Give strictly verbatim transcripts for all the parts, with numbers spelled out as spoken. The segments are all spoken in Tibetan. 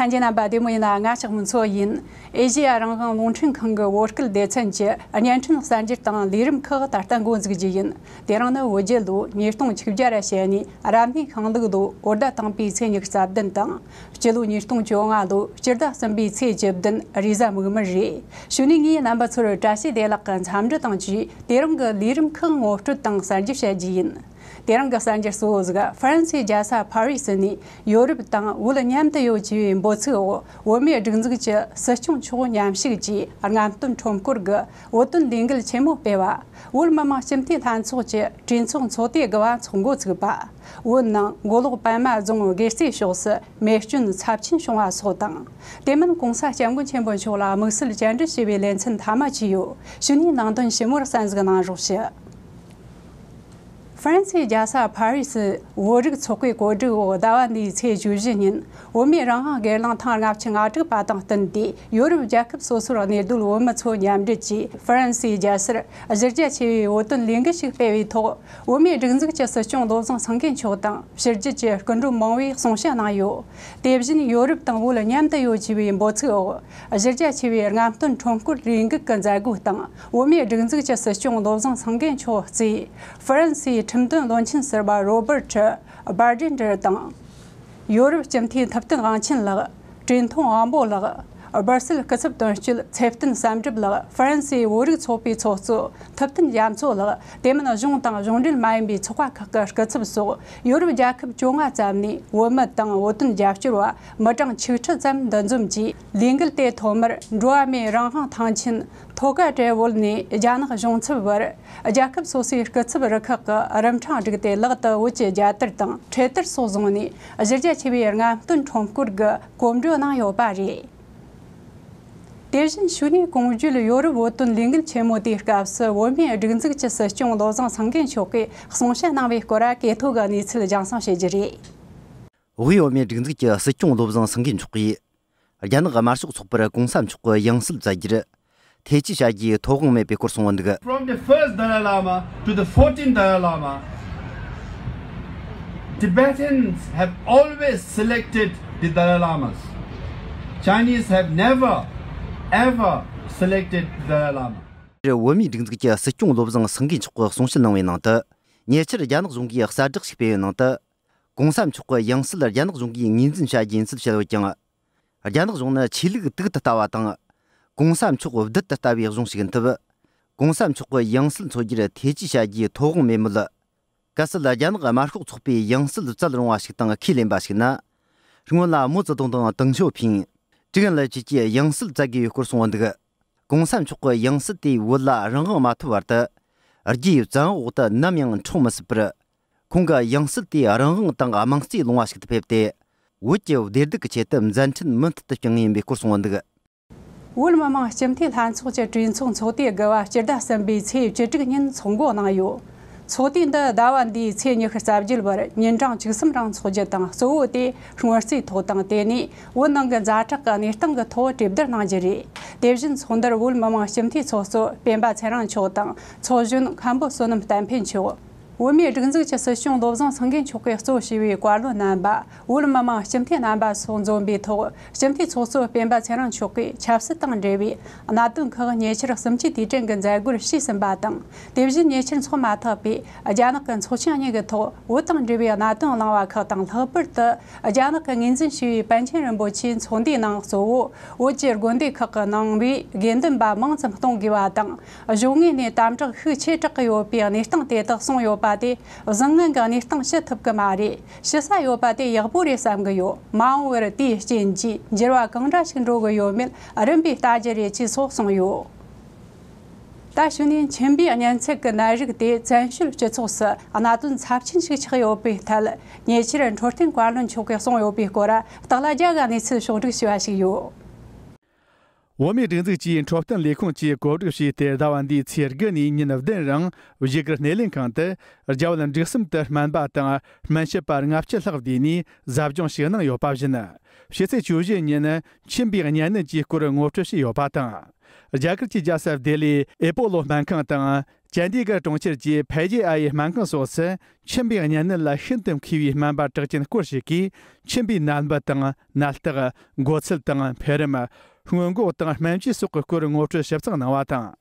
ལྷན་རྒྱས་རྣམ་པ་བདེ་མོ་ཡིན་ན། ང་ལྕགས་མོ་མཚོ་ཡིན། ཨེ་ཤེ་ཡ་རང་དབང་རླུང་འཕྲིན་ཁང་གི་བོད་སྐད་སྡེ་ཚན་གྱི་བརྙན་འཕྲིན་གསར་འགྱུར་དང་ལས་རིམ་ཁག་ད་ལྟ་འགོ་འཛུགས་རྒྱུ་ཡིན། དེ་རིང་ནི་བོད་རྒྱལ་ལོ་ཉིས་སྟོང་བཅུ་བརྒྱ་ར་བྱས་ནས་རབ་གནས་ཤིང་ལུག་ལོ་འོར་ཟླ་དང་པོའི་ཚེས་ཉི་ཤུ་རྩ་བདུན་དང་། སྤྱི་ལོ་ཉིས་སྟོང་བཅོ་ལྔ་ལོ་སྤྱི་ཟླ་གསུམ་པའི་ཚེས་བཅུ་བདུན་རེས་གཟའ་མིག་དམར་རེད། གཞུག་ནས་ངས་རྣམ་པ་ཚོར་བཀྲ་ཤིས་བདེ་ལེགས་ཀྱི་འཚམས་འདྲི་དང་བཅས་དེ་རིང་གི་ལས་རིམ་ཁག་ངོ་སྤྲོད་དང་གསར་འགྱུར་བྱ་རྒྱུ་ཡིན། དེ་རིང་གི་གསར་འགྱུར་གཙོ་བོ་ཟིག་ཧྥ་རན་སིའི་རྒྱལ་ས་ཕ་རི་སི་ནས་ཡོ་རོབ་དང་བོད་མཉམ་དུ་ཡོད་ཅེས་པའི་འབོད་ཚིག་འོག་བོད་མིའི་སྒྲིག་འཛུགས་ཀྱི་སྲིད་སྐྱོང་མཆོག་མཉམ་ཞུགས་ཀྱིས་རྔམ་སྟོན་ཁྲོམ་སྐོར་གྱི་བོད་དོན་ལས་འགུལ་ཆེན་མོ་སྤེལ་བ། བོད་མི་མང་སྤྱི་འཐུས་ལྷན་ཚོགས་ཀྱི་གྲོས་ཚོགས་ཚོགས་དུས་དགུ་པ་འཚོགས་འགོ་ཚུགས་པ། བོད་ནང་མགོ་ལོག་པད་མ་རྫོང་དགེ་རྩེ་ཕྱོགས་སུ་མེ་སྐྱོན་ཚབས་ཆེན་བྱུང་བ་སོགས་དང་། དེ་མིན་༸གོང་ས་༸སྐྱབས་མགོན་ཆེན་པོ་མཆོག་ལ་དམིགས་བསལ་བཅར་འདྲི་ཞུས་པའི་ལེ་ཚན་མཐའ་མ་བཅས་ཡོད། གཞུག་ནས་ནང་དོན་ཞིབ་མོར་གསན་གཟིགས་གནང་རོགས་ཞུ། ཧྥ་རན་སིའི་རྒྱལ་ས་ཕ་རི་སི་བོད་རིགས་ཚོགས་པའི་གོ་སྒྲིག་འོག་ཟླ་བ་འདིའི་ཚེས་བཅུ་བཞི་ཉིན་བོད་མིའི་རང་དབང་སྒེར་ལངས་ཐེངས་ལྔ་བཅུ་ང་དྲུག་པ་དང་བསྟུན་ཏེ་ཡོ་རོབ་རྒྱལ་ཁབ་སོ་སོར་གནས་སྡོད་བོད་མི་ཚོ་མཉམ་འབྲེལ་གྱིས་ཧྥ་རན་སིའི་རྒྱལ་སར་གཞི་རྒྱ་ཆེ་བའི་བོད་དོན་ལས་འགུལ་ཞིག་སྤེལ་བའི་ཐོག་བོད་མིའི་སྒྲིག་འཛུགས་ཀྱི་སྲིད་སྐྱོང་བློ་བཟང་སེང་གེ་མཆོག་དང་ཕྱི་རྒྱལ་གྱི་སྐུ་མགྲོན་མང་བོས་གསུང་བཤད་གནང་ཡོད། དེ་བཞིན་ཡོ་རོབ་དང་བོད་མཉམ་དུ་ཡོད་ཅེས་པའི་འབོད་ཚིག་འོག་གཞི་རྒྱ་ཆེ་བའི་རྔམ་སྟོན་ཁྲོམ་སྐོར་ལས་འགུལ་གྱི་མཛད་སྒོའི་སྟེང་བོད་མིའི་སྒྲིག་འཛུགས་ཀྱི་སྲིད་སྐྱོང་བློ་བཟང་སེང་གེ་མཆོག་གཙོས་ཧྥ་རན་སིའི་ཁྲིམས་དོན་བློན་ཆེན་ཟུར་པ་རོ་བར་ཊི་བྷར་ཌེན་ཌར་དང་། ཡོ་རོབ་སྤྱི་འཐུས་ཐུབ་བསྟན་དབང་ཆེན་ལགས། བཀྲས་མཐོང་དབང་པོ་ལགས། སྦར་སིལ་སྐུ་ཚབ་དོན་གཅོད་ཚེ་བརྟན་བསམ་གྲུབ་ལགས། ཧྥ་རན་སིའི་བོད་རིགས་ཚོགས་པའི་ཚོགས་གཙོ་ཐུབ་བསྟན་རྒྱ་མཚོ་ལགས། དེ་མིན་གཞུང་དང་གཞུང་འབྲེལ་མ་ཡིན་པའི་ཚོགས་པ་ཁག་གི་སྐུ་ཚབ་སོགས་ཡོ་རོབ་རྒྱལ་ཁབ་བཅོ་ལྔ་ཙམ་ནས་བོད་མི་དང་བོད་དོན་རྒྱབ་སྐྱོར་བ་མི་གྲངས་ཆིག་ཁྲི་ཙམ་འདུ་འཛོམས་ཀྱིས་ལས་འགུལ་དེ་ཐོག་མར་འགྲོ་བ་མིའི་རང་དབང་ཐང་ཆེན་ཐོ་ཀ་ཏྲེ་བོལ་ནས་རྒྱ་ནག་གཞུང་ཚབ་བར། རྒྱལ་ཁབ་སོ་སོའི་སྐུ་ཚབ་རུ་ཁག་གི་རིམ་གྲངས་བསྒྲིགས་ཏེ་ལག་ཏུ་བོད་ཀྱི་རྒྱལ་དར་དང་འཕྲེད་དར་སོགས་བཟུང་ནས་གཞི་རྒྱ་ཆེ་བའི་རྔམ་སྟོན་ཁྲོམ་སྐོར་གྱི་གོམ་བགྲོད་གནང་ཡོད་པ་རེད། དེ་བཞིན་གཞུག་ནས་གོང་བརྗོད་ཡོ་རོབ་བོད་དོན་ལས་འགུལ་ཆེན་མོ་དེའི་སྐབས་སུ་བོད་མིའི་སྒྲིག་འཛུགས་ཀྱི་སྲིད་སྐྱོང་བློ་བཟང་སེང་གེ་མཆོག་གིས་གསུང་བཤད་གནང་བའི་སྐོར་གྱི་ཐོག་གི་གནས་ཚུལ་རྒྱང་སྲིང་བྱེད་རྒྱུ་རེད། དབུས་བོད་མིའི་སྒྲིག་འཛུགས་ཀྱི་སྲིད་སྐྱོང་བློ་བཟང་སེང་གེ་མཆོག་གིས། རྒྱ་ནག་དམར་ཤོག་ཚོགས་པར་གོང་ས་མཆོག་གི་ཡང་སྲིད་བཙལ་རྒྱུར་ཐེ་ཇུས་བྱ་རྒྱུའི་ཐོགས་དབང་མེད་པའི་སྐོར་གསུངས་འདུག། From the first Dalai Lama to the fourteenth Dalai Lama, Tibetans have always selected the Dalai Lamas. Chinese have never, ever selected the Dalai Lama. བོད་མིའི་སྒྲིག་འཛུགས་ཀྱི་སྲིད་སྐྱོང་བློ་བཟང་སེང་གེ་མཆོག་གིས་གསུང་བཤད་གནང་བའི་ནང་དུ། ཉེ་ཆར་རྒྱ་ནག་གཞུང་གིས་གསལ་བསྒྲགས་ཤིག་སྤེལ་བའི་ནང་དུ། གོང་ས་མཆོག་གི་ཡང་སྲིད་རྒྱ་ནག་གཞུང་གིས་ངོས་འཛིན་བྱ་རྒྱུ་ཡིན་ཚུལ་བཤད་ཡོད་ཀྱང་། རྒྱ་ནག་གཞུང་ནི་ཆོས་ལུགས་དུག་ཏུ་ལྟ་བ་དང་། གོང་ས་མཆོག་བདུད་དུ་ལྟ་བའི་གཞུང་ཞིག་ཡིན་སྟབས། གོང་ས་མཆོག་གི་ཡང་སྲིད་འཚོལ་རྒྱུར་ཐེ་ཇུས་བྱ་རྒྱུའི་ཐོ་དབང་མེད་མོད། གལ་སྲིད་རྒྱ་ནག་དམར་ཤོག་ཚོགས་པའི་ཡང་སྲིད་བཙལ་རུང་བ་ཞིག་དང་ཁས་ལེན་པ་ཞིག་ན། སྔོན་ལ་མའོ་ཙེ་ཏུང་དང་ཏེང་ཞའོ་ཕིང་། ཀྲིག་ཨན་ལའེ་བཅས་ཀྱི་ཡང་སྲིད་བཙལ་དགོས་ཡོད་སྐོར་གསུངས་འདུག། གོང་ས་མཆོག་གི་ཡང་སྲིད་དེས་བོད་ལ་རང་དབང་མ་ཐོབ་བར་དུ། རྒྱའི་བཙན་འོག་ཏུ་ནམ་ཡང་འཁྲུངས་མི་སྲིད་པར། ཁོང་གི་ཡང་སྲིད་དེ་རང་དབང་དང་དམངས་གཙོའི་ལུང་བ་ཞིག་ཏུ་ཕེབས་ཏེ། བོད་ཀྱི་བདེ་སྡུག་གི་ཆེད་དུ་མཛད་འཕྲིན་མུ་མཐུད་དུ་བསྐྱངས་ངེས་ཡིན་པའི་སྐོར་གསུངས་འདུག། བོད་མི་མང་སྤྱི་འཐུས་ལྷན་ཚོགས་ཀྱི་གྲོས་ཚོགས་ཚོགས་དུས་དགུ་པ་སྤྱི་ཟླ་གསུམ་པའི་ཚེས་བཅུ་དྲུག་ཉིན་ཚོགས་འགོ་གནང་ཡོད། ཚོགས་དུས་འདི་ཟླ་བ་འདིའི་ཚེས་ཉི་ཤུ་རྩ་བརྒྱད་བར་ཉིན་གྲངས་བཅུ་གསུམ་རིང་འཚོགས་རྒྱུ་དང་། གཙོ་བོ་དེ་སྔོན་རྩིས་ཐོག་དང་། དེ་ནས་བོད་ནང་གི་ཛ་དྲག་གི་གནས་སྟངས་ཀྱི་ཐོག་གྲོས་བསྡུར་གནང་རྒྱུ་རེད། དེ་བཞིན་ཚོགས་འདུར་བོད་མི་མང་སྤྱི་འཐུས་ཚོགས་གཙོ་སྤེན་པ་ཚེ་རིང་མཆོག་དང་། ཚོགས་གཞོན་མཁན་པོ་བསོད་ནམས་བསྟན་འཕེལ་མཆོག། བོད་མིའི་སྒྲིག་འཛུགས་ཀྱི་སྲིད་སྐྱོང་བློ་བཟང་སེང་གེ་མཆོག་གིས་གཙོ་བྱས་པའི་བཀའ་བློན་རྣམ་པ། བོད་མི་མང་སྤྱི་འཐུས་རྣམ་པ་སོགས་འཛོམས་པའི་ཐོག་སྤྱི་འཐུས་ཚོགས་གཙོ་སྤེན་པ་ཚེ་རིང་མཆོག་གིས་ཆབ་སྲིད་དང་འབྲེལ་བའི་གནད་དོན་ཁག་ཉེ་ཆར་གསུམ་བཅུའི་དུས་དྲན་གྱི་མཛད་སྒོར་ཞུས་ཟིན་པ་དང་། དེ་བཞིན་ཉེ་ཆར་འཚོགས་མ་ཐག་པའི་རྒྱ་ནག་གི་ཚོགས་ཆེན་གཉིས་ཀྱི་ཐོག་བོད་དང་འབྲེལ་བའི་གནད་དོན་གླེང་བ་ཁག་དང་། ལྷག་པར་དུ་རྒྱ་ནག་གི་ངོས་འཛིན་ཞུས་པའི་པཎ་ཆེན་རིན་པོ་ཆེའི་ཚོགས་འདུའི་ནང་གཙོ་བོ་བོད་ཀྱི་དགོན་སྡེ་ཁག་གི་ནང་བའི་དགེ་འདུན་པ་མང་ཙམ་གཏོང་དགོས་པ་དང་། གཞུང་ངོས་ནས་དམ་དྲག་ཤུགས་ཆེ་དྲག་གི་ཡོད་པའི་གནས་སྟངས་དེ་དག་གསུངས་ཡོད་པ་དེ། བཟང་ངན་གྱི་གནས་སྟངས་ཞུ་ཐུབ་ཀྱི་མ་རེད། ཞུ་ས་ཡོད་པ་དེ་ཡག་པོ་རེད་བསམ་གྱི་ཡོད། མ་འོངས་པར་དེའི་རྐྱེན་གྱིས་འགྱུར་བ་གང་འདྲ་ཞིག་འགྲོ་གི་ཡོད་མེད་རིམ་པས་ལྟ་རྒྱུ་རེད་ཅེས་སོགས་གསུངས་ཡོད། ད་གཞུག་ནས་མཆིན་པའི་གཉན་ཚད་ཀྱི་ནད་རིགས་དེ་བཙན་བྱོལ་སྤྱི་ཚོགས་སུ་གནད་དོན་ཚབས་ཆེན་ཞིག་ཆགས་ཡོད་པའི་ཐད། ཉེ་ཆར་འཕྲོད་བསྟེན་བཀའ་བློན་མཆོག་གིས་གསུངས་ཡོད་པའི་སྐོར། སྟག་ལྷ་རྒྱལ་གྱིས་གནས་ཚུལ་ཕྱོགས་སྒྲིག་ཞུས་པ་ཞིག་ཡོད། བོད་མིའི་སྒྲིག་འཛུགས་ཀྱི་འཕྲོད་བསྟེན་ལས་ཁུངས་ཀྱིས་གོ་སྒྲིག་བྱས་ཏེ། ཟླ་བ་འདིའི་ཚེས་དགུ་ནས་ཉིན་བདུན་རིང་བཞུགས་སྒར་སྣེ་ལེན་ཁང་དུ་རྒྱ་བལ་འབྲུག་གསུམ་དུ་སྨན་པ་དང་སྨན་ཞབས་པ་ལྔ་བཅུ་ལྷག་བསྡུས་ནས་ཟབ་སྦྱོང་ཞིག་གནང་ཡོད་པ་བཞིན། ཕྱི་ཚེས་བཅུ་བཞི་ཉིན་མཆིན་པའི་གཉན་ནད་ཀྱི་སྐོར་ངོ་སྤྲོད་བྱས་ཡོད་པ་དང་ རྒྱ་གར་གྱི་རྒྱལ་ས་ལྡི་ལིའི་ཨེ་པོ་ལོ་སྨན་ཁང་དང་། ཅན་དི་གར་གྲོང་ཁྱེར་གྱི་ཕེ་ཇེ་ཨ་ཡི་སྨན་ཁང་སོགས་སུ་མཆིན་པའི་གཉན་ནད་ལ་ཤིན་ཏུ་མཁས་པའི་སྨན་པ་གྲགས་ཅན་སྐོར་ཞིག་གིས་མཆིན་པའི་ནད་འབུ་དང་ནད་རྟགས། འགོ་ཚུལ་དང་འཕེལ་རིམ། སྔོན་འགོག་དང་སྨན་བཅོས་སོགས་ཀྱི་སྐོར་ངོ་སྤྲོད་ཞིབ་ཚགས་གནང་བ་དང་།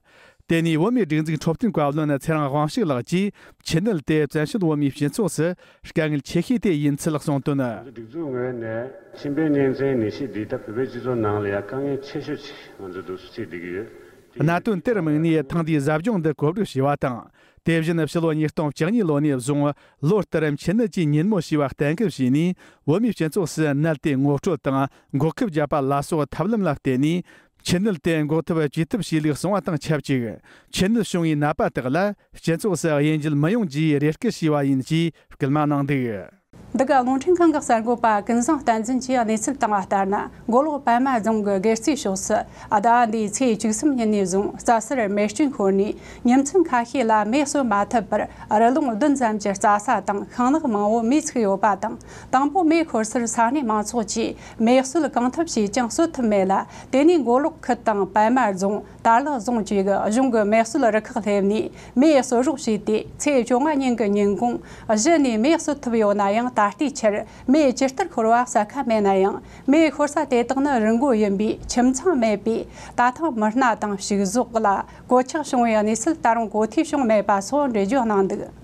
དེ་ནས་བོད་མིའི་སྒྲིག་འཛུགས་འཕྲོད་བསྟེན་བཀའ་བློན་ཚེ་རིང་དབང་ཕྱུག་ལགས་ཀྱིས་མཆིན་ནད་དེ་བཙན་བྱོལ་བོད་མིའི་སྤྱི་ཚོགས་སུ་དཀའ་ངལ་ཆེ་ཤོས་དེ་ཡིན་ཚུལ་གསུངས་དོན། ང་ཚོ་སྒྲིག་འཛུགས་ངོས་ནས་མཆིན་པའི་གཉན་ཚད་ནད་གཞི་འདི་ད་བོད་པའི་སྤྱི་ཚོགས་ནང་ལ་ཡང་དཀའ་ངལ་ཆེ་ཤོས་ཅིག་ང་ཚོ་འདུག་སེ་བྱེད་བསྡད་ཀྱི་ཡོད། གནད་དོན་དེར་དམིགས་ནས་ཐེངས་འདིའི་ཟབ་སྦྱོང་འདི་གོ་སྒྲིག་བྱས་པ་དང་། དེ་བཞིན་ཕྱི་ལོ་ཉིས་སྟོང་བཅུ་གཉིས་ལོ་ནས་བཟུང་ལོ་ལྟར་མཆིན་ནད་ཀྱི་ཉིན་མོ་ཞེས་པ་གཏན་འཁེལ་བྱས་ནས། བོད་མིའི་སྤྱི་ཚོགས་སུ་ནད་དེ་ངོ་སྤྲོད་དང་འགོག་ཁབ་བརྒྱབ་པ་ལ་སོགས་ཐབས་ལམ་ལ་བརྟེན་ནས། མཆིན་ནད་དེ་འགོག་ཐབས་ཇུས་ཐབས་བྱས་ལུགས་གསུངས་པ་དང་ཆབས་ཅིག་མཆིན་ནད་བྱུང་བའི་ནད་པ་དག་ལ་སྤྱི་ཚོགས་སུ་དབྱེ་འབྱེད་མི་ཡོང་ཅེས་རེ་སྐུལ་བྱས་པ་ཡིན་ཞེས་སྐུལ་མ་གནང་འདུག། འདི་ག་རླུང་འཕྲིན་ཁང་གི་གསར་འགོད་པ་ཀུན་བཟང་བསྟན་འཛིན་གྱིས་གནས་ཚུལ་བཏང་བ་ལྟར་ན། མགོ་ལོག་པད་མ་རྫོང་གི་སྒེར་རྩེའི་ཕྱོགས་སུ་ཟླ་བ་འདིའི་ཚེས་བཅུ་གསུམ་ཉིན་ནས་བཟུང་རྩྭ་སར་མེ་སྐྱོན་ཤོར་ནས། ཉིན་མཚན་ཁ་ཤས་ལ་མེ་གསོད་མ་ཐུབ་པར། རི་ལུང་བདུན་ཙམ་གྱི་རྩྭ་ས་དང་ཤིང་ནགས་མང་བོ་མེས་ཚིག་ཡོད་པ་དང་། དང་པོ་མེ་ཤོར་སར་ས་གནས་མང་ཚོགས་ཀྱིས་མེ་གསོད་གང་ཐུབ་བྱས་ཀྱང་གསོད་ཐུབ་མེད་ལ། དེ་ནས་མགོ་ལོག་ཁུལ་དང་པད་མ་རྫོང་། དར་ལག་རྫོང་བཅས་ཀྱི་གཞུང་གི་མེ་གསོད་རུ་ཁག་སླེབས་ནས་མེ་གསོད་རོགས་བྱས་ཏེ། ཚེས་བཅོ་ལྔ་ཉིན་གྱི་ཉིན་གུང་གཞི་ནས་མེ་གསོད་ཐུབ་ཡོད་ན་ཡང་། ད་ལྟའི་ཆར་མེ་ཇི་ལྟར་ཤོར་བ་གསལ་ཁ་མེད་ན་ཡང་། མེ་ཤོར་ས་དེ་དག་ནི་རི་མགོ་ཡིན་པས་ཁྱིམ་ཚང་མེད་པས། ད་ཐེངས་མི་སྣ་དང་ཕྱུགས་ཟོག་ལ་གོད་ཆག་བྱུང་བའི་གནས་ཚུལ་ད་རུང་གོ་ཐོས་བྱུང་མེད་པ་སོགས་འགྲེལ་བརྗོད་གནང་འདུག།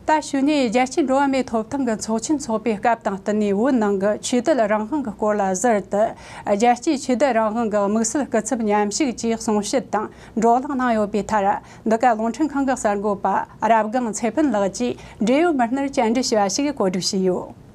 ད་གཞུག་ནས་རྒྱལ་སྤྱིའི་འགྲོ་བ་མིའི་ཐོབ་ཐང་གི་ཚོགས་ཆེན་འཚོགས་པའི་སྐབས་དང་བསྟུན་ནས། བོད་ནང་གི་ཆོས་དད་རང་དབང་གི་སྐོར་ལ་ཟུར་དུ། རྒྱལ་སྤྱིའི་ཆོས་དད་རང་དབང་གི་དམིགས་བསལ་སྐུ་ཚབ་མཉམ་ཞུགས་ཀྱིས་གསུང་བཤད་དང་བགྲོ་གླེང་གནང་ཡོད་པའི་མཐར། འདི་ག་རླུང་འཕྲིན་ཁང་གི་གསར་འགོད་པ་རབ་སྒང་ཚེ་ཕུན་ལགས་ཀྱིས་འབྲེལ་ཡོད་མི་སྣར་བཅར་འདྲི་ཞུས་པ་ཞིག་གོ་སྒྲིག་བྱས་ཡོད།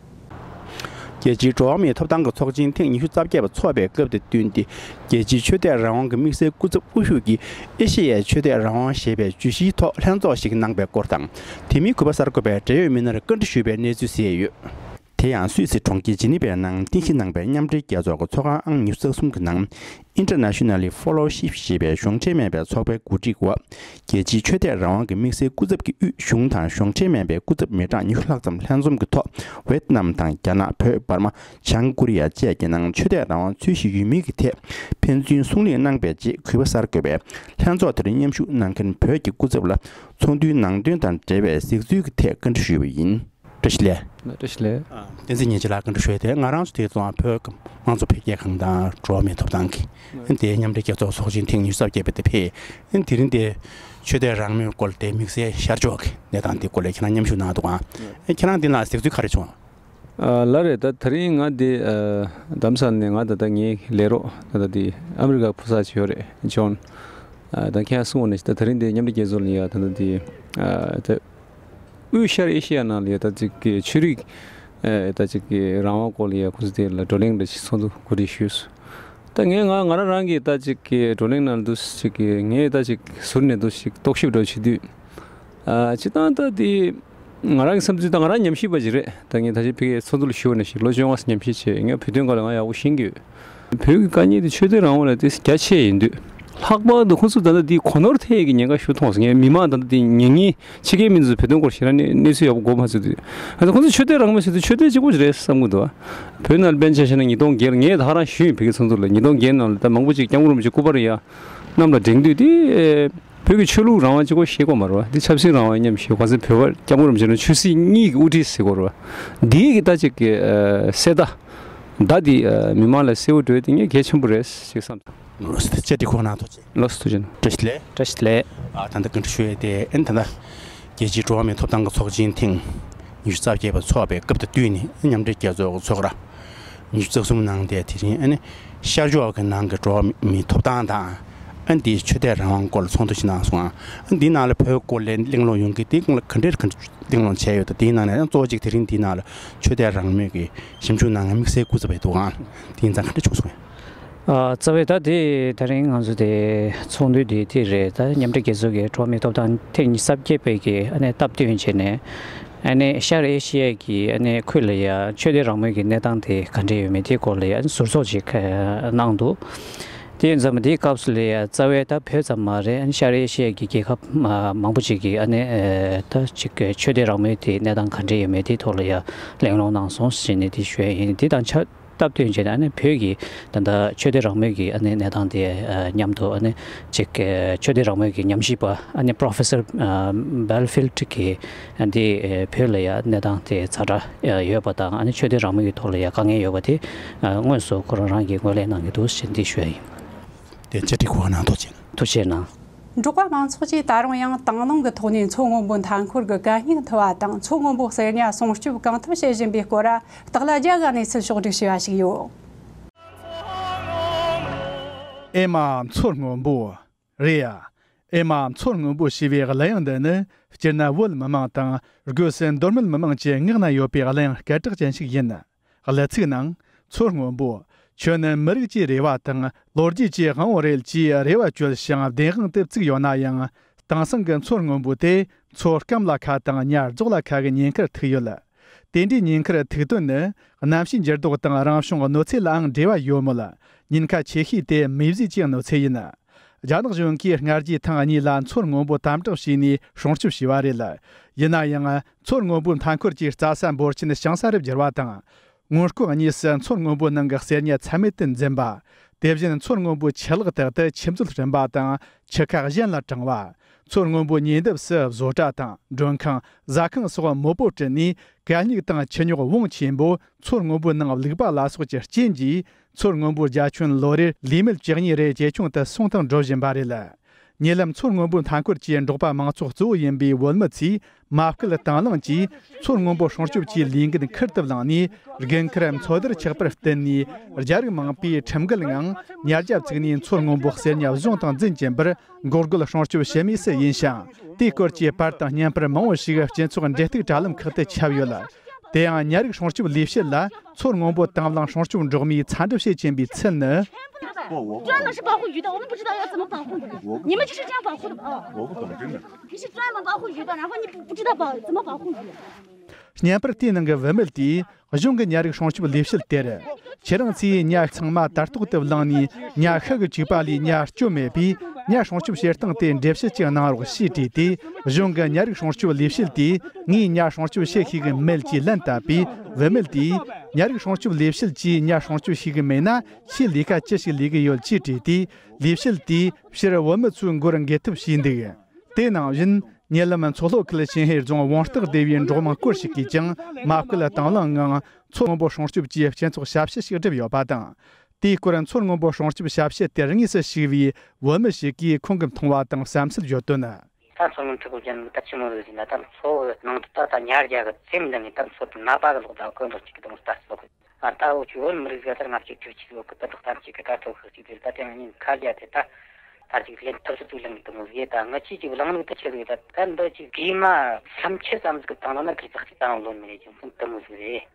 རྒྱལ་སྤྱིའི་འགྲོ་བ་མིའི་ཐོབ་ཐང་གི་ཚོགས་ཆེན་ཐེངས་ཉི་ཤུ་རྩ་བརྒྱད་པ་འཚོགས་པའི་སྐབས་དང་བསྟུན་ཏེ། རྒྱལ་སྤྱིའི་ཆོས་དད་རང་དབང་གི་དམིགས་བསལ་སྐུ་ཚབ་དབུ་བཞུགས་ཀྱིས་ཨེ་ཤེ་ཡའི་ཆོས་དད་རང་དབང་ཞེས་པའི་བརྗོད་གཞིའི་ཐོག་ལྷན་ཚོགས་ཤིག་གནང་པའི་སྐོར་དང་། དེ་མིན་གུས་པ་གསར་འགོད་པས་འབྲེལ་ཡོད་མི་སྣར་བཀའ་འདྲི་ཞུས་པའི་གནས་ཚུལ་གསན་ཡོད། དེ་ཡང་སུད་སི་གྲོང་ཁྱེར་ཇི་ནི་ཝའི་ནང་རྟེན་གཞི་གནང་པའི་མཉམ་འབྲེལ་རྒྱལ་ཚོགས་ཀྱི་ཚོགས་ཁང་ཨང་ཉི་ཤུ་རྩ་གསུམ་གྱི་ནང་། Internationally Fellowship ཞེས་པའི་གཞུང་འབྲེལ་མིན་པའི་ཚོགས་པའི་གོ་སྒྲིག་འོག་རྒྱལ་སྤྱིའི་ཆོས་དད་རང་དབང་གི་དམིགས་བསལ་སྐུ་ཚབ་ཀྱིས་དབུས་གཞུང་དང་གཞུང་འབྲེལ་མིན་པའི་སྐུ་ཚབ་མི་གྲངས་ཉི་ཤུ་ལྷག་ཙམ་ལྷན་འཛོམས་ཀྱི་ཐོག་ཝེ་ཏི་ནམ་དང་རྒྱ་ནག་བོད་འབར་མ། བྱང་ཀོ་རི་ཡ་བཅས་ཀྱི་ནང་ཆོས་དད་རང་དབང་རྩོད་གཞི་ཡོད་མེད་ཀྱི་ཐད་ཕན་ཚུན་གསུང་གླེང་གནང་པའི་རྗེས། གུས་པ་གསར་འགོད་པས་ལྷན་ཚོགས་དེར་མཉམ་ཞུགས་གནང་མཁན་བོད་ཀྱི་སྐུ་ཚབ་ལ་ཚོགས་འདུའི་ནང་དོན་དང་འབྲེལ་བའི་གཟིགས་ཚུལ་གྱི་ཐད་བཀའ་འདྲི་ཞུས་པ་ཡིན། བཀྲ་ཤིས་བདེ་ལེགས། བཀྲ་ཤིས་བདེ་ལེགས། བསྟན་འཛིན་ཉིན་བྱེད་ལགས་བཀའ་འདྲི་ཞུ་ཡས་དེ། ང་རང་ཚོ་དེ་ཚོ་བོད་ཀྱི་དམངས་གཙོ་འཕེལ་རྒྱས་ཁང་དང་འགྲོ་བ་མིའི་ཐོབ་ཐང་གི་དེ་མཉམ་འབྲེལ་རྒྱལ་ཚོགས་ཚོགས་ཆེན་ཐེངས་ཉི་ཤུ་རྩ་བརྒྱད་པ་དེ་ཕེབས། དེ་རིང་དེ་ཆོས་དད་རང་མོས་སྐོར་དེ་དམིགས་བསལ་ཤར་ཕྱོགས་ཀྱི་གནས་སྟངས་དེ་སྐོར་ལ་ཁྱེད་རང་མཉམ་ཞུགས་གནང་འདུག་ཨང་། ཁྱེད་རང་འདི་ལ་གཟིགས་ཚུལ་ག་རེ་བྱུང་། ལགས་རེད། ད་དེ་རིང་ང་འདི་རྡ་ས་ནས་ང་ད་ལྟ་ངའི་ལས་རོགས་ད་ལྟ་འདི་ཨ་མི་རི་ཀ་ཕུ་ས་ཅིག་ཡོད་རེད། ཇོན། ད་ཁྱེད་གསུང་བ་ནས་ད་དེ་རིང་འདི་མཉམ་འབྲེལ་རྒྱལ་ཚོགས་ལ་ཡ་ད་ལྟ་འདི་ད། དབུས་ཤར་ཨེ་ཤི་ཡ་ནང་ལ་ཡ་ད་ཅིག་གི་ཆོས་རིག་ཨེ་ད་ཅིག་གི་རང་དབང་སྐོར་ལ་ཡ་ཁོ་ཚོ་དེ་ལ་བགྲོ་གླེང་འདྲ་ཞིག་ཚོགས་འདུ་གོ་སྒྲིག་ཞུས་སོང་། ད་ངས་ང་ང་རང་རང་གི་ད་ཅིག་གི་བགྲོ་གླེང་ནང་འདུག་ཅིག་གི་ངས་ད་ཅིག་ཟུར་ནས་འདུག་ཅིག་རྟོག་ཞིབ་འདྲ་བྱེད་དུས། ཨ་སྤྱིར་བཏང་ད་དེ་ང་རང་གི་བསམ་ཚུལ་ད་ང་རང་ཉམས་ཞིབ་པ་ཅིག་རེད། ད་ངས་ད་ཅིག་ཕ་གིའི་ཚོགས་འདུ་ལ་ཞུགས་པ་ནང་བཞིན་ལོ་བཅོ་ལྔ་ཙམ་ཉམས་ཞིབ་བྱས། ངས་བོད་དོན་སྐོར་ལ་ང་ཡག་པོ་ཤེས་ཀྱི་ཡོད། བོད་ཀྱི་དཀའ་ངལ་དེ་ཆོས་དད་རང་དབང་ལ་དེ་རྒྱ་ཆེ་ཡིན་དུས། ལྷག་པར་དུ་ཁོ་ཚོ་ད་ལྟ་འདི་གོ་ནོར་ཐེབས་ཀྱི་ཉེན་ཁ་ཞིག་མཐོང་སོང་། ངས་མི་མང་ད་ལྟ་འདི་ཉན་མཁན་ཕྱི་རྒྱལ་མི་ཚོས་བོད་དོན་སྐོར་ཞེ་དྲག་གནས་གནས་ཚུལ་ཡག་པོ་གོ་མ་ཚོད་དུས། ད་ལྟ་ཁོ་ཚོ་ཆོས་དད་རང་མོས་ཟེར་དུས་ཆོས་དད་གཅིག་པོ་རེད་བསམ་གྱི་འདུག། བོད་ནང་དཔེར་ན་ཆ་བཞག་ན་ཉིས་སྟོང་བརྒྱད་ལ་ངས་ད་ག་རང་ཞུས་ཡིན། བོད་ཀྱི་ཚོགས་འདུ་ལ་ཉིས་སྟོང་བརྒྱད་ནང་ལ་ད་མང་པོ་ཅིག་སྐྱབས་མགོན་རིན་པོ་ཆེ་སྐུ་པར་ཡ་གནམ་ལ་བསྒྲེངས་དུས་དེ། བོད་ཀྱི་ཆོས་ལུགས་རང་དབང་གཅིག་པོ་ཞེས་གོ་མ་རེད་བ། འདི་ཆབ་སྲིད་རང་དབང་མཉམ་ཞེས་གོ་ཚེ་བོད་པ་སྐྱབས་མགོན་རིན་པོ་ཆེ་ནི་ཆོས་སྲིད་གཉིས་ཀྱི་དབུ་ཁྲིད་ཟེར་གོ་རེད་བ། འདིའི་གི་ད་ཅིག་གི་ཨ་གསལ་བརྡ་ད་འདི་ཨ་མི་མང་ལ་གསལ་བོ་འགྲོ་ཡ་དེ་ངས་གལ་ཆེན་པོ་རེད་ཞེས་བསམ། བཀྲ་ཤིས་བདེ་ལེགས། ལགས་སོ་ཐུགས་རྗེ་གནང་། བཀྲ་ཤིས་བདེ་ལེགས། བཀྲ་ཤིས་བདེ་ལེགས། ཨ་ད་ལྟ་བཀའ་འདྲི་ཞུ་ཡས་དེ་ཨ་ནི་ད་ལྟ་རྒྱལ་སྤྱིའི་འགྲོ་བ་མིའི་ཐོབ་ཐང་གི་ཚོགས་ཆེན་ཐེངས་ཉི་ཤུ་རྩ་བརྒྱད་པ་འཚོགས་པའི་སྐབས་དང་བསྟུན་ནས་མཉམ་འབྲེལ་རྒྱལ་ཚོགས་ཀྱི་ཚོགས་ར་ཉི་ཤུ་རྩ་གསུམ་གནང་སྟེ། དེ་རིང་ཨ་ནི་ཤར་ཕྱོགས་ཀྱི་ནང་གི་འགྲོ་བ་མིའི་ཐོབ་ཐང་དང་། ཨ་ནི་དེའི་ཆོས་དད་རང་དབང་སྐོར་ལ་ཚོགས་འདུ་ཞིག་གནང་སོང་ཨ། ཨ་ནི་དེའི་ནང་ལ་བོད་སྐོར་ལ་གླེང་སློང་ཡོང་གི་དེའི་སྐོར་ལ་ག་འདྲས་ག་འདྲས་གླེང་སློང་བྱས་ཡོད་དང་། དེའི་ནང་ནས་ཨ་ནི་གཙོ་བོ་གཅིག་དེ་རིང་དེའི་ནང་ལ་ཆོས་དད་རང་མོས་ཀྱི་ཞིབ་འཇུག་གནང་མཁན་དམིགས་བསལ་སྐུ་ཚབ་ཡོད་འདུག་ཨ། དེ་ཡིན་ཙང་ག་འདྲས་བྱུང་སོང་ཡ། ཨ་རྩ་བའི་ད་དེ་དེ་རིང་ང་ཚོ་དེ་ཚོགས་འདུ་དེ་དེ་རེད། ད་མཉམ་འབྲེལ་རྒྱལ་ཚོགས་ཀྱི་འགྲོ་བ་མིའི་ཐོབ་ཐང་ཐེངས་ཉི་ཤུ་རྩ་བརྒྱད་པའི་གི་ཨ་ནི་སྟབས་བསྟུན་བྱས་ནས། ཨ་ནི་ཤར་ཨེ་ཤི་ཡའི་གི་ཨ་ནི་ཁུལ་ལ་ཡ་ཆོས་དད་རང་མོས་ཀྱི་གནས་སྟངས་དེ་ག་འདྲས་ཡོད་མེད་དེའི་སྐོར་ལ་ཡ་ཨ་ནི་ཟུར་ཚོགས་ཅིག་གནང་འདུག། དེ་ཡིན་ཙང་དེའི་སྐབས་སུ་ལ་ཡ་རྩ་བའི་ད་བོད་ཙམ་མ་རེད། ཨ་ནི་ཤར་ཨེ་ཤི་ཡའི་གི་རྒྱལ་ཁབ་མང་པོ་ཅིག་གི་ཨ་ནི་ད་ཅིག་ཆོས་དད་རང་མོས་དེ་གནས་སྟངས་ག་འདྲས་ཡོད་མེད་དེའི་ཐོག་ལ་ཡ་གླེང་སློང་གནང་སོང་ཟེར་ནས་དེ་ཞུ་ཡ་ཡིན། དེ་དང་ཆ་ད་ སྟབས་བསྟུན་བྱས་ནས་ཨ་ནི་བོད་ཀྱི་ད་ལྟ་ཆོས་དད་རང་མོས་ཀྱི་ཨ་ནི་གནས་སྟངས་དེ་མཉམ་དུ་ཨ་ནི་ཅིག་ཆོས་དད་རང་མོས་ཀྱི་ཉམས་ཞིབ་པ་ཨ་ནི་Professor Belfield གིས་འདི་བོད་ལ་ཡང་གནས་སྟངས་དེ་ཛ་དྲག་ཡོད་པ་དང་ཨ་ནི་ཆོས་དད་རང་མོས་ཀྱི་ཐོག་ལ་ཡང་དཀའ་ངལ་ཡོད་པ་དེ་དངོས་སུ་ཁོ་རང་རང་གིས་ངོས་ལེན་གནང་གི་འདུག་ཅེས་འདི་ཞུ་ཡ་ཡིན། དེ་ཅི་སྒྲིག་གོ་གནང་ཐུགས་རྗེ་གནང་། ཐུགས་རྗེ་གནང་། འབྲོག་པ་མང་ཚོགས་ཀྱིས་ད་རུང་ཡང་དྭང་བླངས་ཀྱི་ཐོག་ནས་མཚོ་སྔོན་པོའི་མཐའ་འཁོར་གྱི་གད་སྙིགས་འཐུ་བ་དང་མཚོ་སྔོན་པོའི་གསེར་ཉ་སྲུང་སྐྱོབ་གང་ཐུབ་བྱེད་བཞིན་པའི་སྐོར་སྟག་ལྷ་རྒྱལ་གྱིས་གནས་ཚུལ་ཕྱོགས་བསྒྲིགས་ཞུས་པ་ཞིག་ཡོད། ཨེ་མ་མཚོ་སྔོན་པོ། རེད་ཡ། ཨེ་མ་མཚོ་སྔོན་པོ་ཞེས་པའི་གླུ་དབྱངས་འདི་ནི་སྤྱིར་ན་བོད་མི་མང་དང་སྒོས་སུ་མདོ་སྨད་མི་མང་གྱི་ངག་ན་ཡོད་པའི་གླུ་དབྱངས་སྐད་གྲགས་ཅན་ཞིག་ཡིན། གླུ་ཚིག་ནང་མཚོ་སྔོན་པོ། ཁྱོད་ནི་མི་རིགས་ཀྱི་རེ་བ་དང་ལོ་རྒྱུས་ཀྱི་དབང་བོ་རེད་ཅེས་རེ་བ་བཅོལ་ཞིང་བདེན་དཔང་དུ་བཙུགས་ཡོད་ན་ཡང་། དེང་སང་གི་མཚོ་སྔོན་པོ་དེ་མཚོ་སྐམ་ལ་ཁ་དང་ཉ་རྫོགས་ལ་ཁ་གི་ཉེན་ཁར་ཐུག་ཡོད། དེ་འདྲའི་ཉེན་ཁར་ཐུག་དོན་ནི་གནམ་གཤིས་འགྱུར་ལྡོག་དང་རང་བྱུང་གནོད་འཚེ་ལའང་འབྲེལ་བ་ཡོད་མོད། ཉེན་ཁ་ཆེ་ཤོས་དེ་མེ་བཟོས་ཀྱི་གནོད་འཚེ་ཡིན། རྒྱ་ནག་གཞུང་གིས་སྔ་རྗེས་ཐེངས་གཉིས་ལ་མཚོ་སྔོན་པོ་དམ་དྲག་བྱས་ནས་སྲུང་སྐྱོབ་བྱས་པ་རེད། ཡིན་ན་ཡང་མཚོ་སྔོན་པོའི་མཐའ་འཁོར་གྱི་རྩྭ་ས་འབོར་ཆེན་ཞིང་ས་རུ་བསྒྱུར་བ་དང་། སྔོན་ལྐོག་གཉིས་སུ་མཚོ་སྔོན་པོའི་ནང་གི་གསེར་ཉ་ཚད་མེད་དུ་འཛིན་པ། དེ་བཞིན་མཚོ་སྔོན་པོའི་ཆུ་ལག་དག་ཏུ་ཆུ་མཛོད་བསྐྲུན་པ་དང་ཆུ་ཁ་གཞན་ལ་དྲངས་པ། མཚོ་སྔོན་པོའི་ཉེ་འདབས་སུ་བཟོ་གྲྭ་དང་མགྲོན་ཁང་། ཟ་ཁང་སོགས་མོད་པོ་བསྐྲུན་ནས་གད་སྙིགས་དང་ཆུ་རྙོག་བོངས་ཆེན་པོ་མཚོ་སྔོན་པོའི་ནང་བླུགས་པ་ལ་སོགས་ཀྱི་རྐྱེན་གྱིས། མཚོ་སྔོན་པོའི་རྒྱ་ཁྱོན་ལོ་རེར་ལུས་མེད་བཅུ་གཉིས་རེ་ཇེ་ཆུང་དུ་སོང་དང་འགྲོ་བཞིན་པ་རེད། ཉེ་ལམ་མཚོ་སྔོན་པོའི་མཐའ་འཁོར་གྱི་འབྲོག་པ་མང་ཚོགས་གཙོ་བོ་ཡིན་པའི་བོད་མི་ཚོས་མ་བསྐུལ་དང་བླངས་ཀྱིས་མཚོ་སྔོན་པོ་སྲུང་སྐྱོབ་ཀྱི་ལས་འགན་ཁུར་དུ་བླངས་ནས། དགུན་ཁར་མཚོ་དར་ཆགས་པར་བརྟེན་ནས། རྒྱ་རིགས་མང་པོས་ཁྲིམས་འགལ་ངང་ཉ་རྒྱ་བཙུགས་ནས་མཚོ་སྔོན་པོ་གསེར་ཉ་བཟུང་དང་འཛིན་གྱིན་པར། འགོག་རྒོལ་སྲུང་སྐྱོབ་བྱེད་མུས་སུ་ཡིན་ཞིང་། དེའི་སྐོར་གྱི་པར་དང་བརྙན་པར་མང་བོ་ཞིག་སྤྱི་ཚོགས་འབྲེལ་གཏུག་དྲ་ལམ་ཁག་ཏུ་ཁྱབ་ཡོད། དེ་ཡང་ཉ་རིགས་སྲུང་སྐྱོབ་ལས་བྱེད་ལ་མཚོ་སྔོན་པོ་དང་བླངས་སྲུང་སྐྱོབ་འབྲོག་མིས་འཚམས་འདྲི་བྱེད་ཀྱིན་པའི་ཚུལ་ནི། 专门是保护鱼的，我们不知道要怎么保护鱼。你们就是这样保护的吗？你们就是这样保护鱼的，然后你不不知道保怎么保护鱼。 བརྙན་པར་དེའི་ནང་གི་བུད་མེད་དེས་གཞུང་གི་ཉ་རིགས་སྲུང་སྐྱོབ་ལས་བྱེད་དེར། ཁྱེད་རང་ཚོས་ཉ་ཚང་མ་དར་ཐོག་ཏུ་བླངས་ནས་ཉ་ཤི་གི་བཅུག་པ་ལས་ཉ་སྐྱོབ་མེད་པས། ཉ་སྲུང་སྐྱོབ་བྱེད་སྟངས་དེ་འགྲེལ་བཤད་ཅིག་གནང་རོགས་ཞེས་དྲིས་ཏེ། གཞུང་གི་ཉ་རིགས་སྲུང་སྐྱོབ་ལས་བྱེད་དེས་ངས་ཉ་སྲུང་སྐྱོབ་བྱེད་ཤེས་གི་མེད་ཅེས་ལན་བཏབ་པས། བུད་མེད་དེས་ཉ་རིགས་སྲུང་སྐྱོབ་ལས་བྱེད་ཀྱིས་ཉ་སྲུང་སྐྱོབ་བྱེད་གི་མེད་ན། ཁྱེད་ལས་ཀ་ཅི་ཞིག་ལས་གི་ཡོད་ཅེས་དྲིས་ཏེ། ལས་བྱེད་དེས་ཕྱིར་བུད་མེད་ཚོའི་མགོར་འགེལ་ཐབས་བྱས་འདུག། དེ་ནང་བཞིན། ཉེ་ལམ་མཚོ་ལྷོ་ཁུལ་ཆིན་ཧེ་རྫོང་བོང་སྟག་སྡེ་བའི་འབྲོག་མི་སྐོར་ཞིག་གིས་ཀྱང་མ་བསྐུལ་དང་བླངས་ངང་མཚོ་སྔོན་པོ་སྲུང་སྐྱོབ་ཀྱི་སྤྱི་ཚོགས་ཞབས་ཞུ་ཞིག་བསྒྲུབས་ཡོད་པ་དང་། དེའི་སྐོར་མཚོ་སྔོན་པོ་སྲུང་སྐྱོབ་ཞབས་ཞུ་དེར་དངོས་སུ་ཞུགས་པའི་བོད་མི་ཞིག་གིས་ཁོང་གི་མཐོང་བ་དང་བསམ་ཚུལ་བརྗོད་དོན། ད་མཚོ་སྔོན་མཐུག་པོ་ཅན་ད་ཆི་མོ་རེད་ཟེར་ན། ད་མཚོ་ནང་དུ་ད་ད་ཉ་རྒྱ་གི་རྩེ་མོ་འདི་ནས་ད་མཚོ་དེ་ནག་པ་གི་ལོག་ད་གོན་རོགས་ཅིག་གི་དང་ལྟ་སོགས། ཨ་ད་འུ་ཆོ་བོད་མི་རིགས་ཟེར་ད་ང་ཅིག་ཁྱོད་ཅིག་ཡོད་གི། ད་དུ་གཏམ་ཅིག་གི་ད་ཐོག་ཤོག་ཅིག་ཟེར། ད་དེ་ང་གཉིས་ཁ་རྒྱ་དེ་ད་ད་ཅིག་ལན་ཐབས་སུ་དུ་ལེན་གི་དུ་མོ་ཟེར། ད་ང་ཅིག་ཅིག་ལང་ལུགས་ད་ཆི་ཟེར། ད་ད་འདི་ཅིག་གིས་མ་བསམ་ཆེ་ཙམ་ཟིག་གི་དང་ལ་ན་གི་ཚག་ཅིག་དང་ལོན་མི་རེད་ཅིང་དུ་མོ་ཟིག་རེད།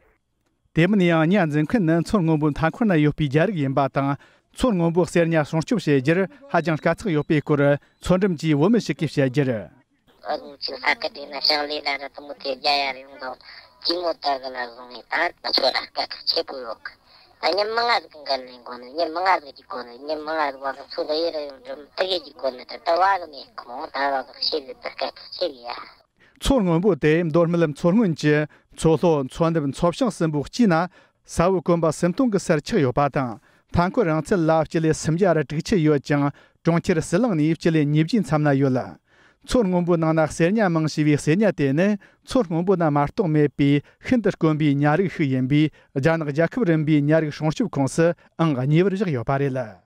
དེ་མིན་ཡང་ཉ་འཛིན་མཁན་ནི་མཚོ་སྔོན་པོའི་མཐའ་འཁོར་ན་ཡོད་པའི་རྒྱ་རིགས་ཡིན་པ་དང་། མཚོ་སྔོན་པོ་གསེར་ཉ་སྲུང་སྐྱོབ་བྱེད་རྒྱུར་ཧ་ཅང་དཀའ་ཚེགས་ཡོད་པའི་སྐོར་མཚོ་འགྲམ་གྱི་བོད་མི་ཞིག་གིས་བཤད་རྒྱུར། ཨ་ནུ་ཅིག་ས་ཁུལ་དེ་ན་ཞིང་ལས་ལ་ར་དུ་མོ་དེ་རྒྱ་ཡ་རེ་ཡོང་དང་ཅི་མོ་ལྟར་གི་ལ་བཟུང་ངེ་ད་ང་ཚོ་ལ་དཀའ་ཁག་ཆེ་པོ་ཡོད་གི། ཨ་ཉི་མ་ང་ཟིག་གི་འགན་ལེན་གོ་ནི། ཉི་མ་ང་ཟིག་གི་གོ་ནི། ཉི་མ་ང་ཟིག་བ་གི་ཚོ་ལ་ཡེ་ར་ཡོང་འགྲོ་དེ་གི་གི་གོ་ནི། ད་ད་བ་གི་མེད་གི་མོ། ད་བ་གི་ཤེས་གི་ད་དཀའ་ཁག་ཆེ་གི་ཡ། མཚོ་སྔོན་པོ་དེ་མདོ་སྨད་མཚོ་སྔོན་གྱི་མཚོ་ལྷོ་མཚོ་འདབས་མཚོ་བྱང་གསུམ་པོ་གཅིག་ན། ས་འོག་གོམ་པ་སུམ་སྟོང་གི་སར་ཆགས་ཡོད་པ་དང་། མཐའ་འཁོར་རིང་ཚད་ལ་སྤྱི་ལེ་སུམ་བརྒྱ་ར་དྲུག་ཅུ་ཡོད་ཅིང་། གྲོང་ཁྱེར་ཟི་ལིང་ནས་སྤྱི་ལེ་ཉིས་བརྒྱའི་མཚམས་ན་ཡོད། མཚོ་སྔོན་པོའི་ནང་ན་གསེར་ཉ་མང་ཞེས་པའི་གསེར་ཉ་དེ་ནི་མཚོ་སྔོན་པོ་ན་མ་གཏོགས་མེད་པའི་ཤིན་ཏུ་དཀོན་པའི་ཉ་རིགས་ཤིག་ཡིན་པས། རྒྱ་ནག་རྒྱལ་ཁབ་རིམ་པའི་ཉ་རིགས་སྲུང་སྐྱོབ་ཁོངས་སུ་ཨང་གཉིས་པར་བཞག་ཡོད་པ་རེད།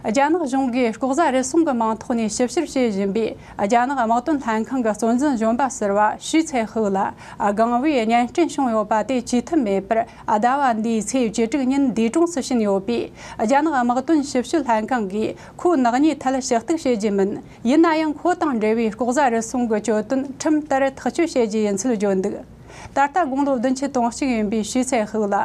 རྒྱ་ནག་གཞུང་གིས་ལྐོག་ཟ་རུལ་སུངས་ཀྱི་མིང་ཐོག་ནས་ཞིབ་བཤེར་བྱེད་བཞིན་པའི་རྒྱ་ནག་དམག་དོན་ལྷན་ཁང་གི་གཙོ་འཛིན་གཞོན་པ་ཟུར་པ་ཞུས་ཚའེ་ཧུའུ་ལ་སྒང་བའི་བརྙན་འཕྲིན་བྱུང་ཡོད་པ་དེ་བཅོས་ཐབས་མེད་པར། ཟླ་བ་འདིའི་ཚེས་བཅུ་དྲུག་ཉིན་འདས་གྲོངས་སུ་ཕྱིན་ཡོད་པས། རྒྱ་ནག་དམག་དོན་ཞིབ་དཔྱོད་ལྷན་ཁང་གིས་ཁོའི་ནག་ཉེས་ཐད་ཞུ་གཏུག་བྱེད་ཀྱི་མིན། ཡིན་ན་ཡང་ཁོ་དང་འབྲེལ་བའི་ལྐོག་ཟ་རུལ་སུངས་ཀྱི་གྱོད་དོན་ཁྲིམས་ལྟར་ཐག་གཅོད་བྱེད་རྒྱུ་ཡིན་ཚུལ་བརྗོད་འདུག། ད་ལྟ་དགུང་ལོ་བདུན་ཅུ་དོན་གཅིག་ཡིན་པའི་ཞུས་ཚའེ་ཧུའུ་ལ་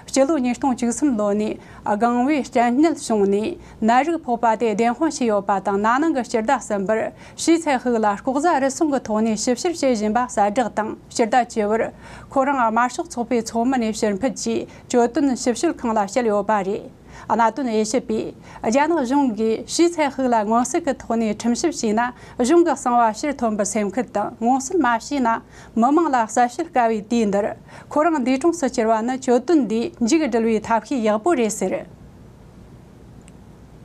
སྤྱི་ལོ་ཉིས་སྟོང་བཅུ་གསུམ་ལོ་ནས་སྒང་བའི་སྐྲན་ནད་བྱུང་ནས་ནད་རིགས་ཕོག་པ་དེ་བདེན་དཔང་བྱས་ཡོད་པ་དང་། ན་ནིང་གི་སྤྱི་ཟླ་གསུམ་པར་ཞུས་ཚའེ་ཧུའུ་ལ་ལྐོག་ཟ་རུལ་སུངས་ཀྱི་ཐོག་ནས་ཞིབ་བཤེར་བྱེད་བཞིན་པ་གསལ་བསྒྲགས་དང་། སྤྱི་ཟླ་བཅུ་པར་ཁོ་རང་དམར་ཤོག་ཚོགས་པའི་ཚོགས་མི་ནས་ཕྱིར་འཕུད་ཀྱིས་གྱོད་དོན་ཞིབ་དཔྱོད་ཁང་ལ་བསྐྱལ་ཡོད་པ་རེད། གནད་དོན་དབྱེ་ཞིབ་པས། རྒྱ་ནག་གཞུང་གིས་ཞུས་ཚད་ཤིག་ལ་མངོན་གསལ་གྱི་ཐོག་ནས་ཁྲིམས་ཞིབ་བྱས་ན། གཞུང་གི་གསང་བ་ཕྱིར་ཐོན་པར་སེམས་ཁུར་དང་། མངོན་གསལ་མ་བྱས་ན། མི་མང་ལ་གསལ་བཤད་དཀའ་བའི་དུས་འདིར། ཁོ་རང་འདས་གྲོངས་སུ་གྱུར་བ་ནི། གྱོད་དོན་འདིའི་མཇུག་སྒྲིལ་བའི་ཐབས་ཤེས་ཡག་པོ་རེད་ཟེར། ལྷན་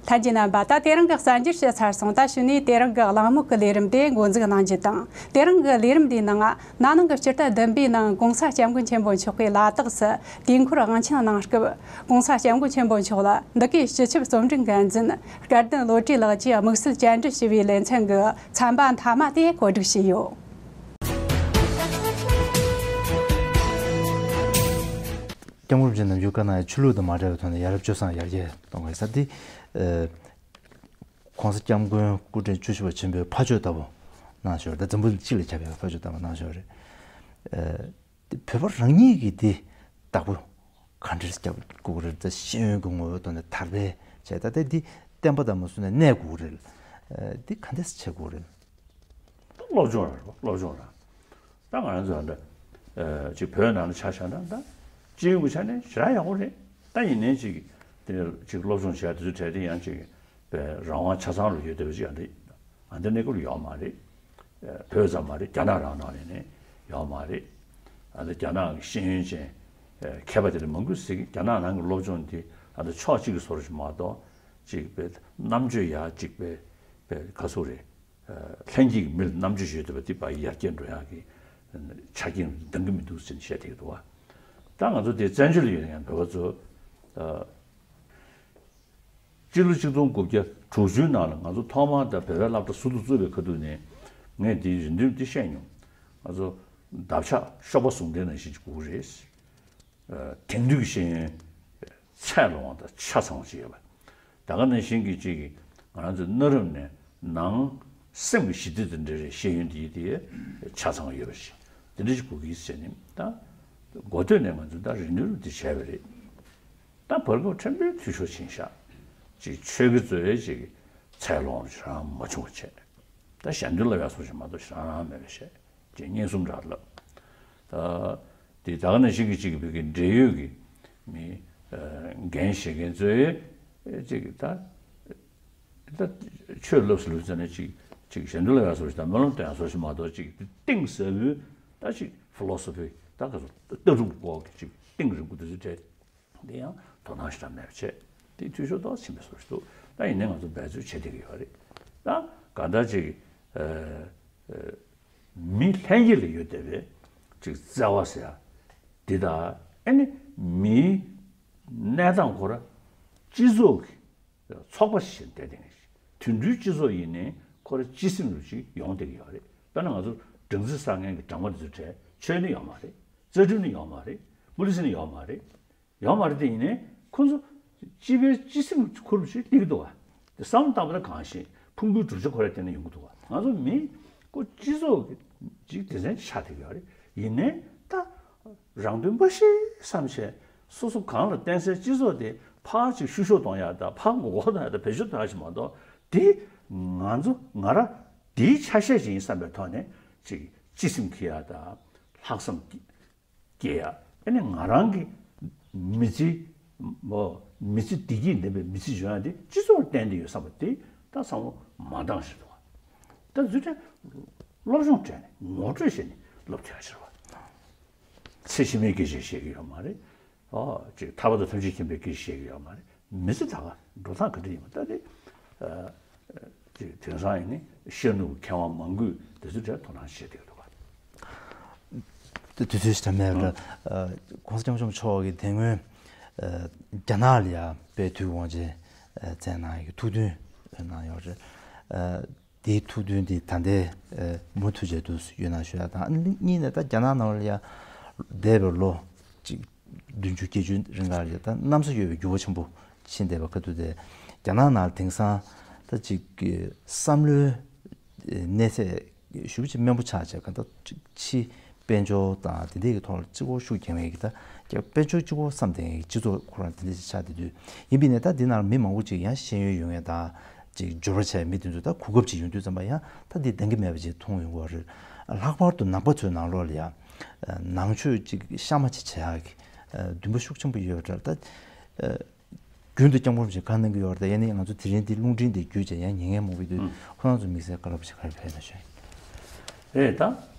རྒྱས་རྣམ་པ། ད་དེ་རིང་གི་གསར་འགྱུར་བཤད་ཚར་སོང་། ད་གཞུག་ནས་དེ་རིང་གི་གླེང་མོལ་གྱི་ལས་རིམ་དེ་འགོ་འཛུགས་གནང་རྒྱུ་དང་། དེ་རིང་གི་ལས་རིམ་འདིའི་ནང་། ན་ནིང་གི་སྤྱི་ཟླ་བདུན་པའི་ནང་གོང་ས་སྐྱབས་མགོན་ཆེན་པོ་མཆོག་གི་ལ་དྭགས་སུ་དུས་འཁོར་དབང་ཆེན་གནང་སྐབས། གོང་ས་སྐྱབས་མགོན་ཆེན་པོ་མཆོག་ལ་འདི་གའི་སྤྱི་ཁྱབ་རྩོམ་སྒྲིག་འགན་འཛིན་སྐལ་ལྡན་བློ་གྲོས་ལགས་ཀྱིས་དམིགས་བསལ་བཅར་འདྲི་ཞུས་པའི་ལེ་ཚན་གྱི་ཚན་པ་མཐའ་མ་དེ་གོ་སྒྲིག་བྱས་ཡོད། སྐྱབས་མགོན་རིན་པོ་ཆེ་ནམ་རྒྱུན་བཀའ་གནང་ཡ། ཆོས་ལུགས་དང་མ་འབྲེལ་བའི་ཐོག་ནས་ཡ་རབས་སྤྱོད་བཟང་ཡར་རྒྱས་གཏོང་དགོས་ས་དེ། ཨ། གོང་ས་སྐྱབས་མགོན་སྐུ་ཕྲེང་བཅུ་བཞི་པ་ཆེན་པོའི་ཕ་ཆོས་ལྟ་བུ་གནང་ཞོར། ད་འཛམ་བུ་གླིང་སྤྱི་ལ་ཁྱབ་པའི་ཕ་ཆོས་ལྟ་བུ་གནང་ཞོར་རེད། ཨ། དེ་བོད་པ་རང་ཉིད་ཀྱིས་དེ་བདག་པོ་ག་འདྲས་རྒྱབ་དགོས་ཀྱི་རེད། ད་ཤེས་ཡོན་གྱི་ངོ་བོའི་ཐོག་ནས་དར་སྤེལ་བྱས། ད་ལྟ་འདི་བསྟན་པ་དང་མ་བསྲུངས་ནས་གནས་དགོས་ཀྱི་རེད། ཨ། འདི་ག་འདྲས་བྱེད་དགོས་ཀྱི་རེད། སློབ་སྦྱོང་རེད། སློབ་སྦྱོང་རེད། ད་ང་རང་ཚོ་འདི། ཨ། ཅིག་བོད་ནང་ལ་ཆ་བཞག་ན། ད་སྤྱི་ཡོངས་ཀྱི་ཆ་ནས་ཞེ་དྲག་ཡག་པོ་རེད། ད་ཡིན་ནའི་ཅིག་དེ་ནས་ཅིག་སློབ་སྦྱོང་བྱས་དེ་ཚོ་གྲས་དེ་ཡང་ཅིག་པའི་རང་དབང་ཆ་ཚང་ལ་ཡོད་བསྡད་པ་ཅིག་ཨ་འདི། ཨ་འདི་གནས་སྐབས་ཡོད་མ་རེད། ཨ། བོད་ཙམ་མ་རེད། རྒྱ་ནག་རང་ནང་ནས་ནས་ཡོད་མ་རེད། ཨ་འདི་རྒྱ་ནག་གི་ཤེས་ཡོན་ཅན། ཨ། མཁས་པ་དེ་འདྲ་མང་པོ་ཞིག་རྒྱ་ནག་ནང་གི་སློབ་སྦྱོང་དེ་ཨ་འདི་ཕྱོགས་གཅིག་གི་བཟོ་འདྲ་ཞིག་མ་གཏོགས། ཅིག་པའི་རྣམ་དཔྱོད་ཡག་ཅིག་པའི་པའི་ག་ཚོད་རེད། ལྷན་སྐྱེས་ཀྱི་མི་ལ་རྣམ་དཔྱོད་ཡོད་བསྡད་པ་དེ་ཕར་ཡར་རྒྱས་འགྲོ་ཡག་གི་ཆ་རྐྱེན་འདང་གི་མི་འདུག་ཟེར་ནས་བཤད་བསྡད་ཀྱི་འདུག་བ། ད་ང་ཚོ་དེ་བཙན་བྱོལ་ལ་ཡོད་མཁན་བོད་པ་ཚོ། ཨ། སྤྱི་ལོ་ཆིག་སྟོང་དགུ་བརྒྱ་དྲུག་ཅུའི་ནང་ལ་ང་ཚོ་ཐོག་མར་ད་བོད་པའི་སློབ་གྲྭ་ཟུར་དུ་བཙུགས་པའི་ཁ་ཐུག་ནས་ངས་དེའི་རེ་འདུན་དེ་བཤད་མྱོང་། ང་ཚོ་འདབ་ཆགས་གཤོག་པ་ཟུང་ལྡན་ནང་བཞིན་ཅིག་དགོས་ཀྱི་རེད། ཨ། དེང་དུས་ཀྱི་ཤེས་ཡོན་ཚད་ལོངས་དང་ཆ་ཚང་བ་ཞིག་ཡོད་པ། ད་ག་ནང་བཞིན་གྱི་ཅིག་ང་རང་ཚོ་གནའ་རབས་ནས་ནང་སེམས་ཀྱི་ཞི་བདེ་དང་འབྲེལ་བའི་ཤེས་ཡོན་དེ་དེ་ཆ་ཚང་ཡོད་པ་ཞིག་དེ་འདྲ་ཞིག་དགོས་ཀྱི་ཟེར་ནས། ད་འགོ་སྟོད་ནས་ང་ཚོ་ད་རེ་འདུན་དེ་བྱས་པ་རེད། ད་བར་སྐབས་ཕྲན་བུ་འཐུས་ཤོར་ཕྱིན་ཤག་ཅིག་ཆོས་ཀྱི་རྩོད་ཡས་ཅིག་ཚད་ལོངས་རང་མ་བྱུང་བ་བྱས། ད་ཞལ་འདོན་ལབ་ཡག་སོགས་ཤིག་མ་གཏོགས་ཞེ་དྲག་རང་མེད་པ་བྱས། ཅིག་བརྙན་གསུམ་རག་ལབ། ད་དེ་ད་ག་ནང་བཞིན་གྱི་ཅིག་བོད་ཀྱི་འབྲེལ་ཡོད་ཀྱི་མི། ཨ། འགན་བཞེས་མཁན་ཚོས་ཅིག་ད་ད་ཆོས་ལབ་སུ་ལུས་ཙ་ནས་ཅིག་ཅིག་ཞལ་འདོན་ལབ་ཡག་སོགས་ཤིག་དང་སྨོན་ལམ་སྟོན་ཡག་སོགས་ཤིག་མ་གཏོགས། ཅིག་གཏིང་ཟབ་པོའི་ད་ཅིག་ཕི་ལོ་སོ་ཕི། ད་ག་ཚོད་ལྟ་གྲུབ་སྐོར་གྱི་ཅིག་གཏིང་རིང་པོ་དེ་ཚོ་བྲིས། དེ་ཡང་དོ་སྣང་ཞེ་དྲག་མེད་པ་བྱས། དེ་འཐུས་ཤོར་ཏོག་ཙམ་ཕྱིན་པའི་བཟོ་ཞིག་འདུག་ད་ཡིན་ནའི་ང་ཚོ་འབད་རྩོལ་བྱེད་བསྡད་ཀྱི་ཡོད་རེད། ད་གང་ལྟར་ཅིག་ཨ། ཨ། མི་ལྷན་སྐྱེས་ལ་ཡོད་བསྡད་པའི་ཅིག་བརྩེ་བ་ཟེར་ཡ་འདི་དང་། ཨ་ནི་མིའི་གནས་སྟངས་ཁོ་ར་སྤྱི་ཚོགས་ཀྱི་ཚོགས་པ་ཞིག་བསྡད་བསྡད་མཁན་ཞིག་དུད་འགྲོའི་སྤྱི་ཚོགས་ཡིན་ནའི་ཁོ་ར་སྤྱི་སེམས་རུ་ཞིག་ཡོང་བསྡད་ཀྱི་ཡོད་རེད། དཔེར་ན་ང་ཚོ་སྦྲང་རྩི་ཟ་མཁན་གྱི་སྦྲང་མ་དེ་ཚོ་གྲས་ཆོས་ནི་ཡོད་མ་རེད། རྩ་ཁྲིམས་ནི་ཡོད་མ་རེད། པུ་ལི་སི་ནི་ཡོད་མ་རེད། ཡོད་མ་རེད། དེ་ཡིན་ནའི་ཁོ་ཚོ་སྤྱི་པའི་སྤྱི་སེམས་ཁུར་ཞིག་སླེབས་ཀྱི་འདུག་བ། དེ་བསམ་བློ་བཏང་བ་ན་གང་ཞིག་ཕུང་པོའི་གྲུབ་ཆ་ཁོ་ར་བརྟེན་ནས་ཡོང་གི་འདུག་བ། ང་ཚོ་མི་ཁོ་སྤྱི་ཚོགས་ཀྱི་ཅིག་སྡེ་ཚན་ཆགས་བསྡད་ཀྱི་ཡོད་རེད། ཡིན་ནའི་ད་རང་དོན་འབའ་ཞིག་བསམ་བྱས་སོ་སོ་གང་ལ་བརྟེན་སའི་སྤྱི་ཚོགས་དེ་ཕར་ཅིག་བཤུ་གཞོག་གཏོང་ཡག་དང་། ཕར་མགོ་སྐོར་གཏོང་ཡག་དང་། བེད་སྤྱོད་གཏོང་ཡག་ཞིག་མ་གཏོགས། དེ་ང་ཚོ་ང་ར་དེའི་ཆ་ཤས་ཤིག་ཡིན་བསམ་པའི་ཐོག་ནས་ཅིག་སྤྱི་སེམས་འཁྱེར་ཡག་དང་། ལྷག་བསམ་སྐྱེ་ཡ། ཨ་ནི་ང་རང་གི་མི་ཚེ། མོ་མི་ཚེ་བདེ་སྐྱིད་ལྡན་པའི་མི་ཚེ་འཇོན་ཡ་དེ་སྤྱི་ཚོགས་ལ་བརྟེན་ཏེ་ཡོད་བསམ་པ་དེ་ད་བསམ་བློ་མ་བཏང་ཞིག་འདུག་བ། ད་འཛུལ་ཏེ་སློབ་སྦྱོང་སྤྲད་ནས་ངོ་སྤྲོད་བྱས་ནས་སློབ་ཐུབ་ཡ་ཕྱིར་བ། ཚེ་ཕྱི་མའི་སྐད་ཆ་བཤད་ཀྱི་ཡོད་མ་རེད། ཨོ་ཅིག་ཐར་པ་དང་ཐམས་ཅད་མཁྱེན་པའི་སྐད་ཆ་བཤད་ཀྱི་ཡོད་མ་རེད། མི་ཚེ་ད་ག་འགྲོ་སྟངས་ག་འདྲ་ཡིན་པ་ད་དེ། ཨ། དེ་དེང་སང་ཡིན་ནི་ཤར་ནུབ་མཁས་དབང་མང་པོས་དེ་ཚོའི་གྲས་དོ་སྣང་བྱེད་བསྡད་འདུག་ག་དེ་དུས་ཚོད་ཞིག་ད་མེད་པ། ཨ། གོང་ས་སྐྱབས་མགོན་ཆེན་པོ་མཆོག་གིས་དེ་སྔོན། ཨ། རྒྱ་ནག་ལ་ཡ་དཔལ་དུས་དབང་ཆེན་མཛད་གནང་ཡག་གི་ཐུགས་འདུན་གནང་ཡོད་རེད། ཨ། དེའི་ཐུགས་འདུན་དེ་ད་ལྟའི། ཨ། མུ་མཐུད་བྱས་འདུག་ཡོད་ན་ཞུ་ཡ་དང་། ཨ་ནི་གཉིས་ནས་ད་རྒྱ་ནག་ནང་ལ་ཡ་འདས་པའི་ལོ་གཅིག་བདུན་ཅུ་བརྒྱད་ཅུ་རིང་ལ་ཡ་ད་གནམ་ས་གཡོ་བའི་འགྱུར་བ་ཆེན་པོ་ཕྱིན་བསྡད་པ་ཁ་ཐུག་དེ། རྒྱ་ནག་ནང་ལ་དེང་སང་ད་ཅིག་གི་བསམ་བློའི་གནས་ཚད་ཞེ་པོ་ཅིག་དམན་པོ་ཆགས་བྱས། གང་ལྟར་ཅིག་ཕྱི་དཔལ་འབྱོར་དང་དེ་འདྲའི་གི་ཐོག་ལ་གཅིག་པོ་ཤུགས་རྒྱག་མཁན་གྱི། ད་རྒྱ་དཔལ་འབྱོར་གཅིག་པོ་བསམ་བསྡད་མཁན་གྱི་སྤྱི་ཚོགས་ཁོ་རང་དེ་འདྲ་ཞིག་ཆགས་བསྡད་དུས་ཡིན་པས་ནས། ད་འདི་ནང་ལ་མི་མང་པོ་ཅིག་ཡང་ཤེས་ཡོན་ཡོད་མཁན་དང་ཅིག་འབྱོར་པ་ཆགས་མི་དེ་ཚོ་ད་གོ་སྐབས་ཅིག་ཡོང་དུས་ཙམ་པ་ཡང་ད་འདི་འདང་གི་མེད་པ་ཅིག་མཐོང་ཡོང་གི་ཡོད་རེད། ལྷག་པར་དུ་ནང་པ་ཚོའི་ནང་ལོགས་ལ་ཡང་ནང་ཆོས་ཅིག་གཤའ་མ་ཅིག་བྱེད་ཡག་གི་འདུན་པ་ཤུགས་ཆེན་པོ་ཡོད་པ་འདྲ། ད། རྒྱུན་དུ་སྐྱབས་མགོན་རིན་པོ་ཆེ་གང་གནང་གི་ཡོད་རེད། ད་ཡིན་ནའི་ང་ཚོ་དེ་རིང་འདི་རླུང་འཕྲིན་འདི་བརྒྱུད་བྱས་ཡང་ཉན་མཁན་མང་པོ་ཡོད་དུས་ཁོ་རང་ཚོ་དམིགས་བསལ་བཀའ་སློབ་ཅིག་ག་རེ་ཕེབས་ན་ཞུ། རེད་ད།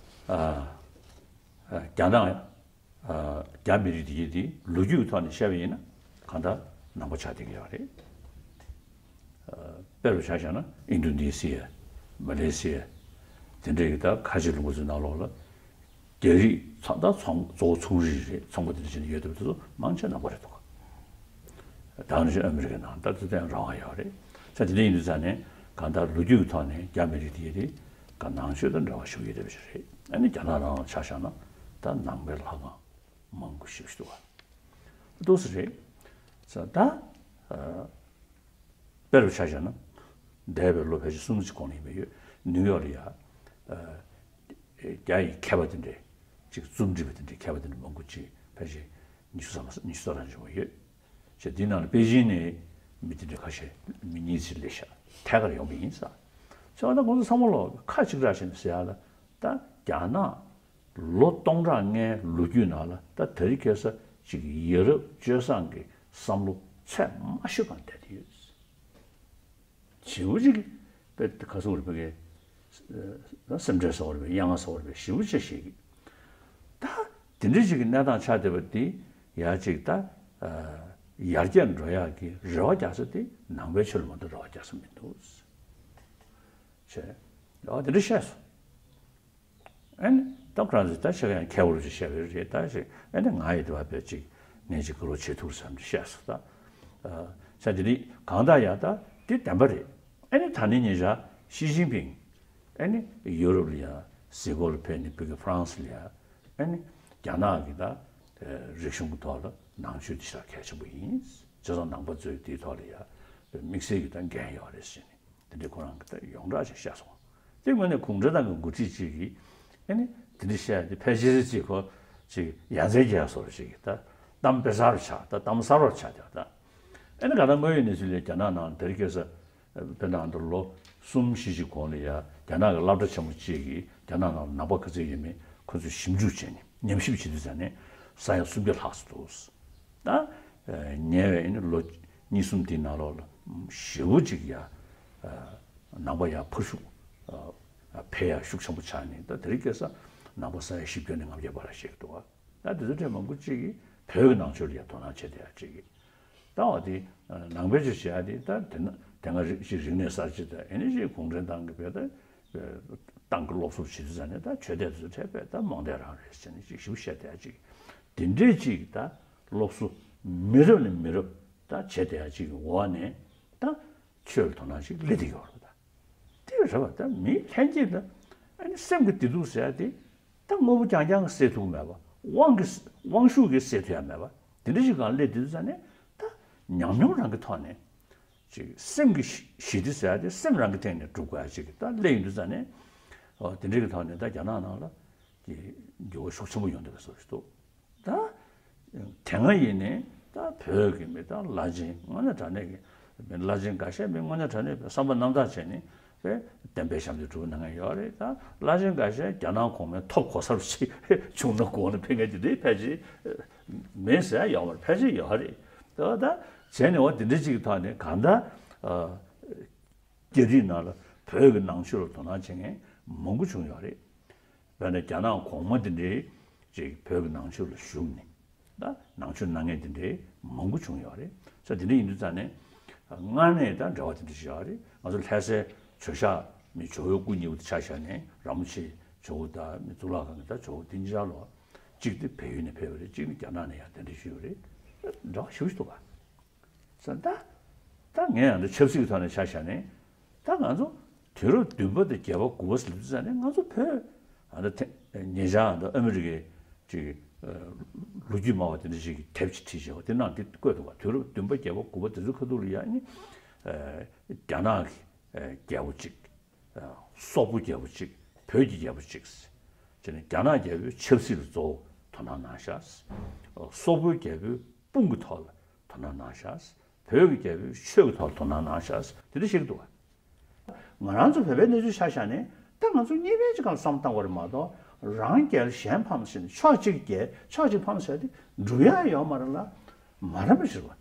ཨ། ཨ། རྒྱ་ནག་ཨ། རྒྱ་མི་རིགས་དེ་གྱད་དེ་ལོ་རྒྱུས་ཀྱི་ཐོག་ནས་བཤད་པ་ཡིན་ན་གང་ལྟར་ནང་པ་ཆགས་བསྡད་ཀྱི་ཡོད་རེད། ཨ། དཔེ་རུ་ཆ་བཞག་ན་ཨིན་ཌོ་ནེ་ཤི་ཡ། མ་ལེ་ཤི་ཡ། དེ་འདྲའི་གི་ད་ཁ་ཆེ་ལུང་པ་ཚོའི་ནང་ལོགས་ལ་རྒྱ་རིགས་ཚང་ད་ཚོང་གཙོ་བོ་ཚོང་རིགས་རེད། ཚོང་པ་དེ་འདྲ་བྱས་ནས་ཡོད་བསྡད་པ་དེ་ཚོ་མང་ཆེ་ནང་པ་རེད་འདུག་ག་ད་ནི་ཨ་མི་རི་ཀའི་ནང་ད་དེ་ཚོ་ཡང་རང་དབང་ཡོད་རེད། ས་དེ་འདྲ་ཡིན་དུས་ཙང་ནས་གང་ལྟར་ལོ་རྒྱུས་ཀྱི་ཐོག་ནས་རྒྱ་མི་རིགས་དེ་གྱད་དེ་ག་ནང་ཆོས་དང་འབྲེལ་བ་ཞུ་ཡི་རེད་པ་ཞིག་རེད། ཨ་ནི་རྒྱ་ནག་ནང་ལ་ཆ་བཞག་ན་ད་ནང་པའི་ལྷ་ཁང་མང་པོ་ཞེ་པོ་ཞིག་འདུག་ག་འདུག་སེ་རེད། ས་ད། ཨ། དཔེ་རུ་ཆ་བཞག་ན། འདས་པའི་ལོ་ཕལ་ཆེར་སུམ་ཅུ་གོང་ལ་ཡིན་པ་ཡོད། ནིའུ་ཡོག་ལ་ཡ། ཨ། རྒྱ་ཡི་མཁས་པ་དེ་འདྲས། ཅིག་རྩོམ་སྒྲིག་པ་དེ་འདྲས། མཁས་པ་དེ་འདྲས་མང་པོ་ཅིག་ཕལ་ཆེར་ཉི་ཤུ་ཙམ་ཉི་ཤུ་ཙམ་རང་བྱུང་བ་ཡོད། ཞེས་དེའི་ནང་ལ་པེ་ཅིན་ནས་མི་དེ་འདྲས་ཁ་ཤས་མི་གཉིས་ཙམ་སླེབས་ཤག་ཐད་ཀར་ཡོང་བ་ཡིན་ས། ཚོ་ད་ཁོང་ཚོ་ཚང་མ་ལོ་ཁ་གཅིག་གྲགས་བྱས་ནས་ཟེར་ཡ་ལ། ད་རྒྱ་ནག་ལོ་སྟོང་ཕྲག་ལྔའི་ལོ་རྒྱུས་ནང་ལ་ད་དེ་རིང་ཁ་སང་ཅིག་ཡ་རབས་སྤྱོད་བཟང་གི་བསམ་བློ་ཚད་མ་ཤོད་གང་བསྡད་དེ་ཡོད། ཞེ་པོ་ཅིག་པའི་ཁ་སང་རེད་པའི་གི་སེམས་ཁྲལ་ཟ་བ་རེད་པའི་གཡང་ཟ་བ་རེད་པའི་ཞེ་པོ་ཅིག་བཤད་ཀྱི། ད་དེ་འདྲ་ཅིག་གི་གནས་སྟངས་ཆགས་བསྡད་པ་དེ་ཡ་ཅིག་ད་ཡར་རྒྱས་འགྲོ་ཡག་གི་རེ་བ་རྒྱག་ས་དེ་ནང་པའི་ཆོས་ལ་མ་གཏོགས་རེ་བ་རྒྱག་ས་མི་འདུག་ཟེར། ཨ་དེ་འདྲ་བཤད་སོང་། ཨ་ནི་ད་ཁོ་རང་ཚོས་ད་ཆ་ག་ཡང་ཁྱད་པར་ཅིག་བཤད་པ་རེད་ད་ཞེས། ཨ་ནི་ང་ཡི་དེ་བ་བས་ཅིག་ནས་ཅིག་བཀུར་འོས་བྱེད་ཐུབ་བསམ་ཅིག་བཤད་སོང་ད། ཨ། ས་དེ་ནི་གང་ལྟར་ཡང་ད་དེ་བདེན་པ་རེད། ཨ་ནི་ད་ནི་ཉེ་ཆར་ཞི་ཅིན་ཕིང་ཨ་ནི་ཡུ་རོབ་ལ་ཡ་གཟིགས་སྐོར་ལ་ཕེབས་ནས་བོད་ཀྱི་ཧྥ་རན་སི་ལ་ཡ་ཨ་ནི་རྒྱ་ནག་གི་ད་རིག་གཞུང་གི་ཐོག་ལ་ནང་ཆོས་དེ་ཞེ་དྲག་གལ་ཆེན་པོ་ཡིན། བྱས་ཙང་ནང་པ་ཚོས་དེའི་ཐོག་ལ་ཡ་དམིགས་བསལ་གྱི་ད་འགན་ཡོད་རེད་ཟེར་ནས། དེ་འདྲའི་ཁོ་རང་གིས་ད་ཡོངས་གྲགས་ཅིག་བཤད་སོང་། དེ་དངོས་གནས་གུང་ཁྲན་ཏང་གི་འགོ་ཁྲིད་ཅིག་གིས་ཨ་ནི་དེ་འདྲ་བཤད་དེ་ཕལ་ཆེར་ཅིག་ཁོ་ཅིག་ཡ་མཚན་སྐྱེ་ཡ་བཟོ་འདྲ་ཅིག་གིས་ད་གཏམ་དཔེ་གསར་པ་ཆགས། ད་གཏམ་གསར་པ་ཆགས་བསྡད་པ་ད། ཨ་ནི་ག་ད་དངོས་ཡོད་གནས་ཚུལ་ལ་རྒྱ་ནག་ནང་དེ་རིང་ཁ་སང་བོད་ནང་དུ་ལོ་གསུམ་བཞི་ཅིག་གོང་ལ་ཡ་རྒྱ་ནག་གི་སློབ་གྲྭ་ཆེན་མོ་ཅིག་གིས་རྒྱ་ནག་ནང་ནང་པ་ག་ཚོད་ཡོད་མེད་ཁོ་ཚོས་ཞིབ་འཇུག་བྱས་ནས་ཉམས་ཞིབ་བྱེད་དུས་ཙང་ནས་ས་ཡ་སུམ་བརྒྱ་ལྷག་ཙམ་འདུག་ད་ཉེ་བའི་ཨ་ནི་ལོ་གཉིས་གསུམ་དེའི་ནང་ལོགས་ལ་ཞེ་པོ་ཅིག་ཡ་ནང་པ་ཡ་འཕར་ཤུགས་འཕེལ་ཡ་ཤུགས་ཆེན་པོ་ཆགས་ནས། ད་དེ་རིང་ཁ་སང་ནང་པ་ས་ཡ་བཞི་བརྒྱ་ནས་ལྔ་བརྒྱ་བར་ལ་བཤད་ཀྱི་འདུག་བ། ད་དེ་ཚོ་གྲས་མང་པོ་ཅིག་གིས་བོད་ཀྱི་ནང་ཆོས་ལ་ཡ་དོ་སྣང་བྱེད་བསྡད་ཡ་ཅིག་གིས། ད་འོ་དེ་ནང་པའི་ཆོས་བྱེད་ཡ་དེ་ད་དེ་ན་དེ་སྔ་རིག་ཅིག་རིག་གནས་གསར་བརྗེ་དང་ཨ་ནི་ཅིག་གུང་ཁྲན་ཏང་གི་བོད་ད་ཏང་གི་སློབ་གསོ་བྱེད་དུས་ཙང་ནས་ད་ཆོས་དད་དེ་ཚོ་འཕྲད་པས་ད་རྨོངས་དད་རང་རེད་ཟེར་ནས་ཅིག་ཞིབ་བཤད་བསྡད་ཡ་ཅིག་དེ་འདྲས་ཅིག་ད་སློབ་གསོ་མི་རབས་ནས་མི་རབས་ད་བྱེད་བསྡད་ཡ་ཅིག་གི་འོག་ནས་ད་ཆོས་ལ་དོ་སྣང་ཅིག་སླེབས་བསྡད་ཡོད་རེད་ད། དེ་རེད་བ། ད་མིའི་ལྷན་སྐྱེས་ལ་ཨ་ནི་སེམས་ཀྱི་བདེ་སྡུག་ཟེར་ཡ་དེ་ད་དངོས་པོ་རྐྱང་རྐྱང་གིས་སེལ་ཐུབ་ཀྱི་མེད་པ། དབང་གིས་དབང་ཤུགས་ཀྱིས་སེལ་ཐུབ་ཡ་མེད་པ། དེ་འདྲ་ཞིག་སྒང་སླེབས་དུས་ཙང་ནས་ད་ཉམས་མྱོང་རང་གི་ཐོག་ནས་ཅིག་སེམས་ཀྱི་ཞི་ཞི་བདེ་ཟེར་ཡ་དེ་སེམས་རང་གི་སྟེང་ནས་སྒྲུབ་དགོས་ཡ་ཅིག་ད་སླེབས་ཡོང་དུས་ཙང་ནས། ཨོ་དེ་འདྲ་གི་ཐོག་ནས་ད་རྒྱ་ནག་ནང་ལ་གི་འགྱུར་བ་ཤུགས་ཆེན་པོ་ཡོང་བསྡད་པའི་བཟོ་ཞིག་འདུག་ད་དེ་སྔ་ཡིན་ནའི་ད་བོད་ཀྱི་མི་ད་བླ་ཆེན་དངོས་གནས་དྲང་གནས་ཀྱི་མི་བླ་ཆེན་འགའ་ཤས་མི་དངོས་གནས་དྲང་གནས་བསམ་པ་རྣམ་དག་བྱས་ནས་བསྟན་པའི་ཞབས་འདེགས་སྒྲུབ་གནང་མཁན་ཡོད་རེད། ད་བླ་ཆེན་འགའ་ཤས་རྒྱ་ནག་གོང་མའི་ཐོབ་གོ་ས་རུ་ཞིག་བྱུང་ན་གོ་ནས་ཕེབས་མཁན་དེ་འདྲའི་ཕལ་ཆེར་མེད་ཟེར་ཡ་ཡོད་མ་རེད། ཕལ་ཆེར་ཡོད་རེད། ད་ད་བྱས་ནས་འོ་དེ་འདྲ་ཅིག་གི་ཐོག་ནས་གང་ལྟར་རྒྱ་རིགས་ནང་ལ་བོད་ཀྱི་ནང་ཆོས་ལ་དོ་སྣང་བྱེད་མཁན་མང་པོ་བྱུང་ཡོད་རེད། དཔེར་ན་རྒྱ་ནག་གོང་མ་དེ་འདྲའི་ཅིག་བོད་ཀྱི་ནང་ཆོས་ལ་ཞུགས་ནས་ད་ནང་ཆོས་གནང་མཁན་དེ་འདྲའི་མང་པོ་བྱུང་ཡོད་རེད། ས་དེ་འདྲ་ཡིན་དུས་ཙང་ནས་སྔར་ནས་ད་འབྲེལ་བ་དེ་འདྲ་ཞིག་ཡོད་རེད། ང་ཚོ་ལྷ་སའི་ཇོ་ཤཱཀ་མི་ཇོ་བོའི་སྐུ་གཉིས་པོ་དེ་ཆ་བཞག་ནས་རིན་པོ་ཆེ་ཇོ་བོ་དང་མི་གཙུག་ལག་ཁང་གི་ད་ཇོ་བོ་དེ་གཉིས་ཆར་ལོ་གཅིག་དེ་བལ་ཡུལ་ནས་ཕེབས་པ་རེད། གཅིག་ནི་རྒྱ་ནག་ནས་ཡང་གདན་འདྲེན་ཞུས་པ་རེད། འབྲེལ་བ་ཞེ་པོ་ཞིག་འདུག་ག་ས་ད། ད་ངས་ཡང་འདི་ཆབ་སྲིད་ཀྱི་ཐོག་ནས་ཆ་བཞག་ནས། ད་ང་ཚོ་དུས་རབས་བདུན་པ་དང་བརྒྱད་པ་དགུ་པ་ཟེར་དུས་ཙང་ནས་ང་ཚོ་བོད་ཨ་ད་ཐེ་ཉེ་ཆར་ད་ཨ་མི་རི་ཀའི་ཅིག་ལོ་རྒྱུས་སྨྲ་བ་དེ་འདྲ་ཞིག་གིས་དེབ་ཅིག་བྲིས་བྱས་པ་དེ་ནང་འདི་བཀོད་འདུག་ག་དུས་རབས་བདུན་པ་བརྒྱད་པ་དགུ་པ་དེ་ཚོའི་ཁ་ཐུག་ལ་ཡ་ནི་རྒྱ་ནག་གི་རྒྱལ་པོ་གཅིག་སོག་པོ་རྒྱལ་པོ་གཅིག་བོད་ཀྱི་རྒྱལ་པོ་གཅིག་བྱས་ནས་རྒྱ་ནག་རྒྱལ་པོའི་ཆབ་སྲིད་ལ་གཙོ་བོ་དོ་སྣང་གནང་ཤག་སོག་པོའི་རྒྱལ་པོའི་དཔུང་གི་ཐོག་ལ་དོ་སྣང་གནང་ཤག་བོད་ཀྱི་རྒྱལ་པོའི་ཆོས་ཀྱི་ཐོག་ལ་དོ་སྣང་གནང་ཤག་དེ་འདྲ་བཤད་ཀྱི་འདུག་ག་ང་རང་ཚོ་བོད་པའི་གནས་ཚུལ་ཆ་བཞག་ནས་ད་ང་ཚོ་གཉིས་ཕན་གྱི་སྒང་ལ་བསམ་བློ་བཏང་དགོས་རེད་མ་གཏོགས། རང་རྒྱལ་གཞན་ཕམ་ཟེར་ནས་ཕྱོགས་གཅིག་རྒྱལ་ཕྱོགས་གཅིག་ཕམ་ཟེར་དེ་འགྲུབ་ཡ་ཡོད་མ་རེད་ལ། མ་རན་པ་ཞིག་རེད་བ།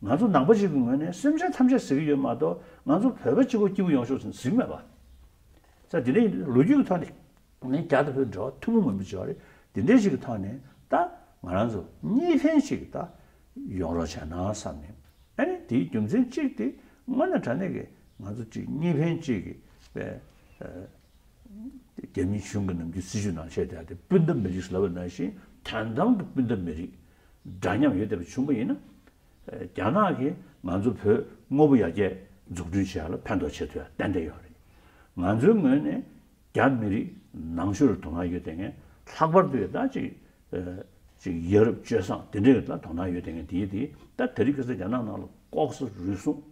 ང་ཚོ་ནང་པ་ཞིག་གི་ངོས་ནས་སེམས་ཅན་ཐམས་ཅད་ཟེར་གྱི་ཡོད་མ་གཏོགས། ང་ཚོ་བོད་པ་གཅིག་པོ་སྐྱིད་པོ་ཡོང་ཤོག་ཟེར་ཟེར་གྱི་མེད་པ། ས་དེ་འདྲའི་ལོ་རྒྱུས་ཀྱི་ཐོག་ནས་ནི་རྒྱ་དང་བོད་འབྲེལ་བ་ཐུན་མོང་མིན་པ་ཅིག་ཡོད་རེད། དེ་འདྲའི་ཞིག་གི་ཐོག་ནས་ད་ང་རང་ཚོ་གཉིས་ཕན་ཞིག་ད་ཡོང་རོགས་བྱས་ན་བསམ་ནས། ཨ་ནི་དེའི་རྒྱུ་མཚན་གཅིག་དེ་དངོས་གནས་དྲང་གནས་ཀྱི་ང་ཚོ་གཅིག་གཉིས་ཕན་གཅིག་གི་པའི་རྒྱ་མིའི་གཞུང་གི་ནམ་རྒྱུན་སྲིད་ཇུས་ནང་བཤད་བསྡད་དེ་སྤུན་ཟླ་མི་རིགས་ལབ་པ་ནང་བཞིན་དོན་དམ་གྱི་སྤུན་ཟླ་མི་རིགས་འདྲ་མཉམ་ཡོད་བསྡད་པ་བྱུང་བ་ཡིན་ན། རྒྱ་ནག་གིས་ང་ཚོ་བོད་དངོས་པོ་ཡར་རྒྱས་འཛུགས་སྐྲུན་བྱེད་ཡ་ལ་ཕན་ཐོགས་བྱེད་ཐུབ་ཡ་ཏན་ཏན་ཡོད་རེད། ང་ཚོའི་ངོས་ནས་རྒྱ་མི་རིགས་ནང་ཆོས་ལ་དོ་སྣང་ཡོད་བསྡད་མཁན་ལྷག་པར་དུ་ད་ཅིག་ཅིག་ཡ་རབས་སྤྱོད་བཟང་དེ་འདྲའི་ལ་དོ་སྣང་ཡོད་བསྡད་མཁན་དེ་དེ་ད་དེ་རིང་ཁ་སང་རྒྱ་ནག་ནང་ལ་ལྐོག་ཟ་རུལ་སུངས།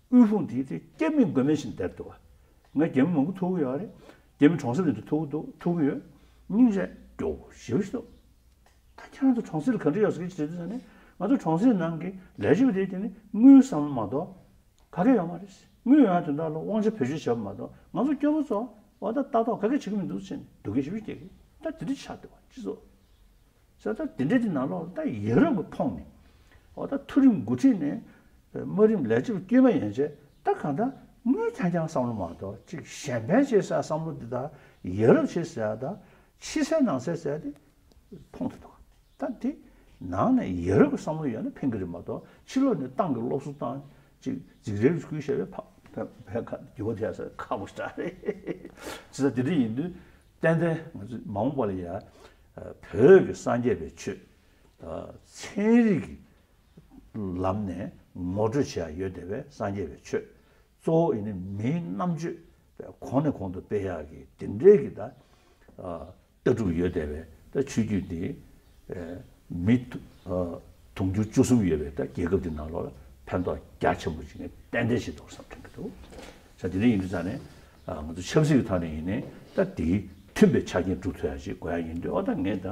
དབུལ་ཕོངས་དེའི་ཐད་སྐྱབས་མེད་མགོན་མེད་བཞིན་བསྡད་འདུག་བ། ང་རྒྱ་མི་མང་པོ་ཐུག་གི་ཡོད་རེད། རྒྱ་མི་གྲོང་གསེབ་དེ་འདྲ་ཐུག་གི་འདུག་ཐུག་གི་ཡོད། སྙིང་རྗེ་སྐྱོ་པོ་ཞེ་པོ་ཞིག་འདུག་ད་ཁྱེད་རང་ཚོ་གྲོང་གསེབ་ལ་ག་འདྲ་ཡོད་ཟེར་གྱི་བྱེད་དུས་ཙང་ནས་ང་ཚོ་གྲོང་གསེབ་ནང་གི་ལས་བྱེད་པ་དེ་དེ་ནི་དངུལ་བསམ་བློ་མ་གཏོགས་ག་གེ་ཡོད་མ་རེད། དངུལ་ཡོད་ཡ་དོན་དག་ལ་དབང་ཆ་བེད་སྤྱོད་བྱེད་པ་མ་གཏོགས་ང་ཚོ་སྐྱོ་པོ་ཚོ་འོ་ད་ལྟ་རྟོག་ག་གེ་བྱེད་ཀྱི་མི་འདུག་ཟེར་ནས་སྡུག་སྐད་ཞེ་པོ་སྐྱེ་གི། ད་དེ་འདྲ་ཆགས་འདུག་བ་སྤྱི་ཚོགས། ས་ད་དེ་འདྲ་དེ་ནང་ལོགས་ལ་ད་ཡ་རབས་ཀྱི་ཕོངས་ནས་འོ་ད་མཐོ་རིམ་འགོ་ཁྲིད་ནས་དམའ་རིམ་ལས་བྱེད་པ་དཀྱུས་མ་ཡན་ཆད་ད་གང་ལྟར་དངུལ་རྐྱང་རྐྱང་བསམ་བློ་མ་གཏོགས་ཅིག་གཞན་ཕན་བྱེད་ཟེར་བསམ་བློ་འདི་དང་ཡ་རབས་བྱེད་ཟེར་ཡ་དང་ཕྱི་གསལ་ནང་གསལ་ཟེར་ཡ་དེ་ཕོངས་ཏེ་འདུག་ད་དེ་ནང་ནས་ཡ་རབས་ཀྱི་བསམ་བློ་ཡོད་ན་ཕན་གི་རེད་མ་གཏོགས་ཕྱི་ལོགས་ནས་ཏང་གི་སློབ་གསོ་བཏང་ཅིག་འཛིང་རེས་བསྐུལ་བྱས་པའི་ཕ་ཕ་ཕ་ཁ་འགྱུར་བ་ཐེབས་ས་ཁག་པོ་ཞེ་དྲག་རེད། ཅི་ད་དེ་འདྲ་ཡིན་དུས་ཏན་ཏན་ང་ཚོ་མ་འོངས་པ་ལ་ཡ་བོད་ཀྱི་སངས་རྒྱས་པའི་ཆོས་ཚན་རིག་གི་ལམ་ནས་ངོ་སྤྲོད་བྱེད་ཡ་ཡོད་བསྡད་པའི་སངས་རྒྱས་པའི་ཆོས། གཙོ་བོ་ཡིན་ནི་མིའི་རྣམ་དཔྱོད་པའི་གོང་ནས་གོང་དུ་སྤེལ་ཡག་གི་དེ་འདྲའི་གི་ད་ལྟ་གྲུབ་ཡོད་བསྡད་པའི་ད་ཆོས་བརྒྱུད་འདི་མི་དུང་ཕྱུར་བཅུ་གསུམ་ཡོད་པའི་ད་རྒྱལ་ཁབ་འདི་ནང་ལོགས་ལ་ཕན་ཐོགས་རྒྱ་ཆེན་པོ་ཅིག་ནས་ཏན་ཏན་ཞིག་འདུག་བསམ་དྲན་གི་འདུག་ས་དེ་འདྲ་ཡིན་དུས་ཙང་ནས་ང་ཚོ་ཆབ་སྲིད་ཀྱི་ཐོག་ནས་ཡིན་ནའི་ད་དེའི་མཐུན་པའི་ཆ་རྐྱེན་སྒྲུབ་ཐུབ་ཡག་ཅིག་དགོས་ཡག་ཡིན་དུས་འོ་ད་ངས་ད་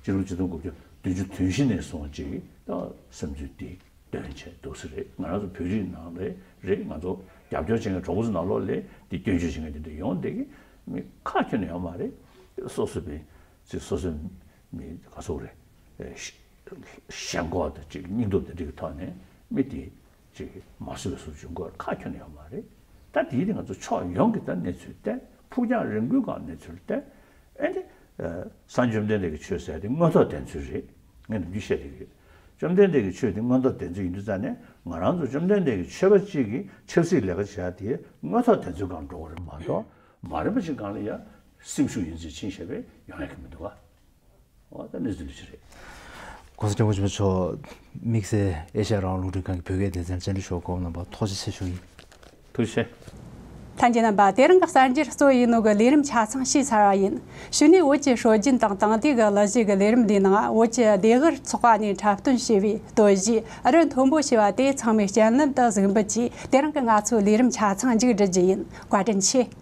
སྤྱི་ལོ་ཆིག་སྟོང་དགུ་བརྒྱ་བདུན་ཅུ་དོན་བཞི་ནས་བཟུང་ཅིག་ད་བསམ་ཚུལ་འདི་སྟོན་བྱས་འདུག་ས་རེད། ང་རང་ཚོ་བོད་རིགས་ནང་ལ་རེད། ང་ཚོ་རྒྱབ་སྐྱོར་བྱེད་མཁན་གྲོགས་པོ་ཚོ་ནང་ལོགས་ལ་འདི་སྐྱོན་བརྗོད་བྱེད་མཁན་དེ་འདྲ་ཡོང་བསྡད་ཀྱི་མི་ཁ་ཁྱོན་ནས་ཡོད་མ་རེད། སོ་སོ་པའི་ཚེ་སོ་སོའི་མི་ག་ཚོད་རེད། ཞེན་ཁོག་དང་ཅིག་སྙིང་སྟོབས་དེ་འདྲ་གི་ཐོག་ནས་མི་དེ་ཅིག་མ་བཟོད་པའི་བཟོ་བྱུང་དགོས་ཁ་ཁྱོན་ནས་ཡོད་མ་རེད། ད་དེའི་དེ་ང་ཚོ་ཕྱོགས་ཡོངས་ཀྱི་ད་གནས་ཚུལ་བལྟས། ཕུགས་རྒྱང་རིང་པོའི་སྒང་གནས་ཚུལ་བལྟས། ཨེ་འདི་སངས་བཅོམ་ལྡན་འདས་ཀྱི་ཆོས་ཟེར་དེ་དངོས་ཐོག་བདེན་འཚོལ་རེད། ངས་ནམ་རྒྱུན་བཤད་བསྡད་ཀྱི་ཡོད། བཅོམ་ལྡན་འདས་ཀྱི་ཆོས་དེ་དངོས་ཐོག་བདེན་འཚོལ་ཡིན་དུས་ཙང་ནས་ང་རང་ཚོ་བཅོམ་ལྡན་འདས་ཀྱི་ཆོས་པ་གཅིག་གིས་ཆབ་སྲིད་ལས་ཀ་བྱེད་ཡ་དེ་དངོས་ཐོག་བདེན་འཚོལ་སྒང་འགྲོ་གི་རེད་མ་གཏོགས་མ་རན་པ་ཅིག་སྒང་ལ་ཡ་སེམས་ཤུགས་ཡིན་ཚུལ་ཕྱིན་བཤད་པས་ཡོང་ཡ་གི་མི་འདུག་བ། འོ་ད་གནས་ཚུལ་འདི་ཅི་རེད། ༸གོང་ས་༸སྐྱབས་མགོན་ཆེན་པོ་མཆོག་དམིགས་བསལ་ཨེ་ཤ་ཡ་རང་དབང་རླུང་འཕྲིན་ཁང་གི་བོད་སྐད་སྡེ་ཚན་བཅར་འདྲི་ཞུ་བར་བཀའ་དམ་པ་ཐུགས་རྗེ་ཆེ་ཞུ་ཡིན། ཐུགས་རྗེ་ཆེ། ལྷན་རྒྱས་རྣམ་པ། དེ་རིང་གི་གསར་འགྱུར་གཙོ་ཡིན་ནོ་གི་ལས་རིམ་ཆ་ཚང་ཞུས་ཚར་བ་ཡིན། གཞུག་ནས་བོད་ཀྱི་སྲོལ་རྒྱུན་དང་དེང་དུས་ཀྱི་གླུ་གཞས་ཀྱི་ལས་རིམ་འདིའི་ནང་བོད་ཀྱི་ལྡེ་གུར་ཚོགས་པ་ནས་འཁྲབ་སྟོན་བྱས་པའི་སྟོད་གཞས་རི་མཐོན་པོ་ཞེས་པ་དེ་ཚང་མས་སྤྱན་ལམ་དུ་གཟིགས་འབུལ་གྱིས་དེ་རིང་གི་ང་ཚོའི་ལས་རིམ་ཆ་ཚང་མཇུག་སྒྲིལ་རྒྱུ་ཡིན། བཀའ་དྲིན་ཆེ།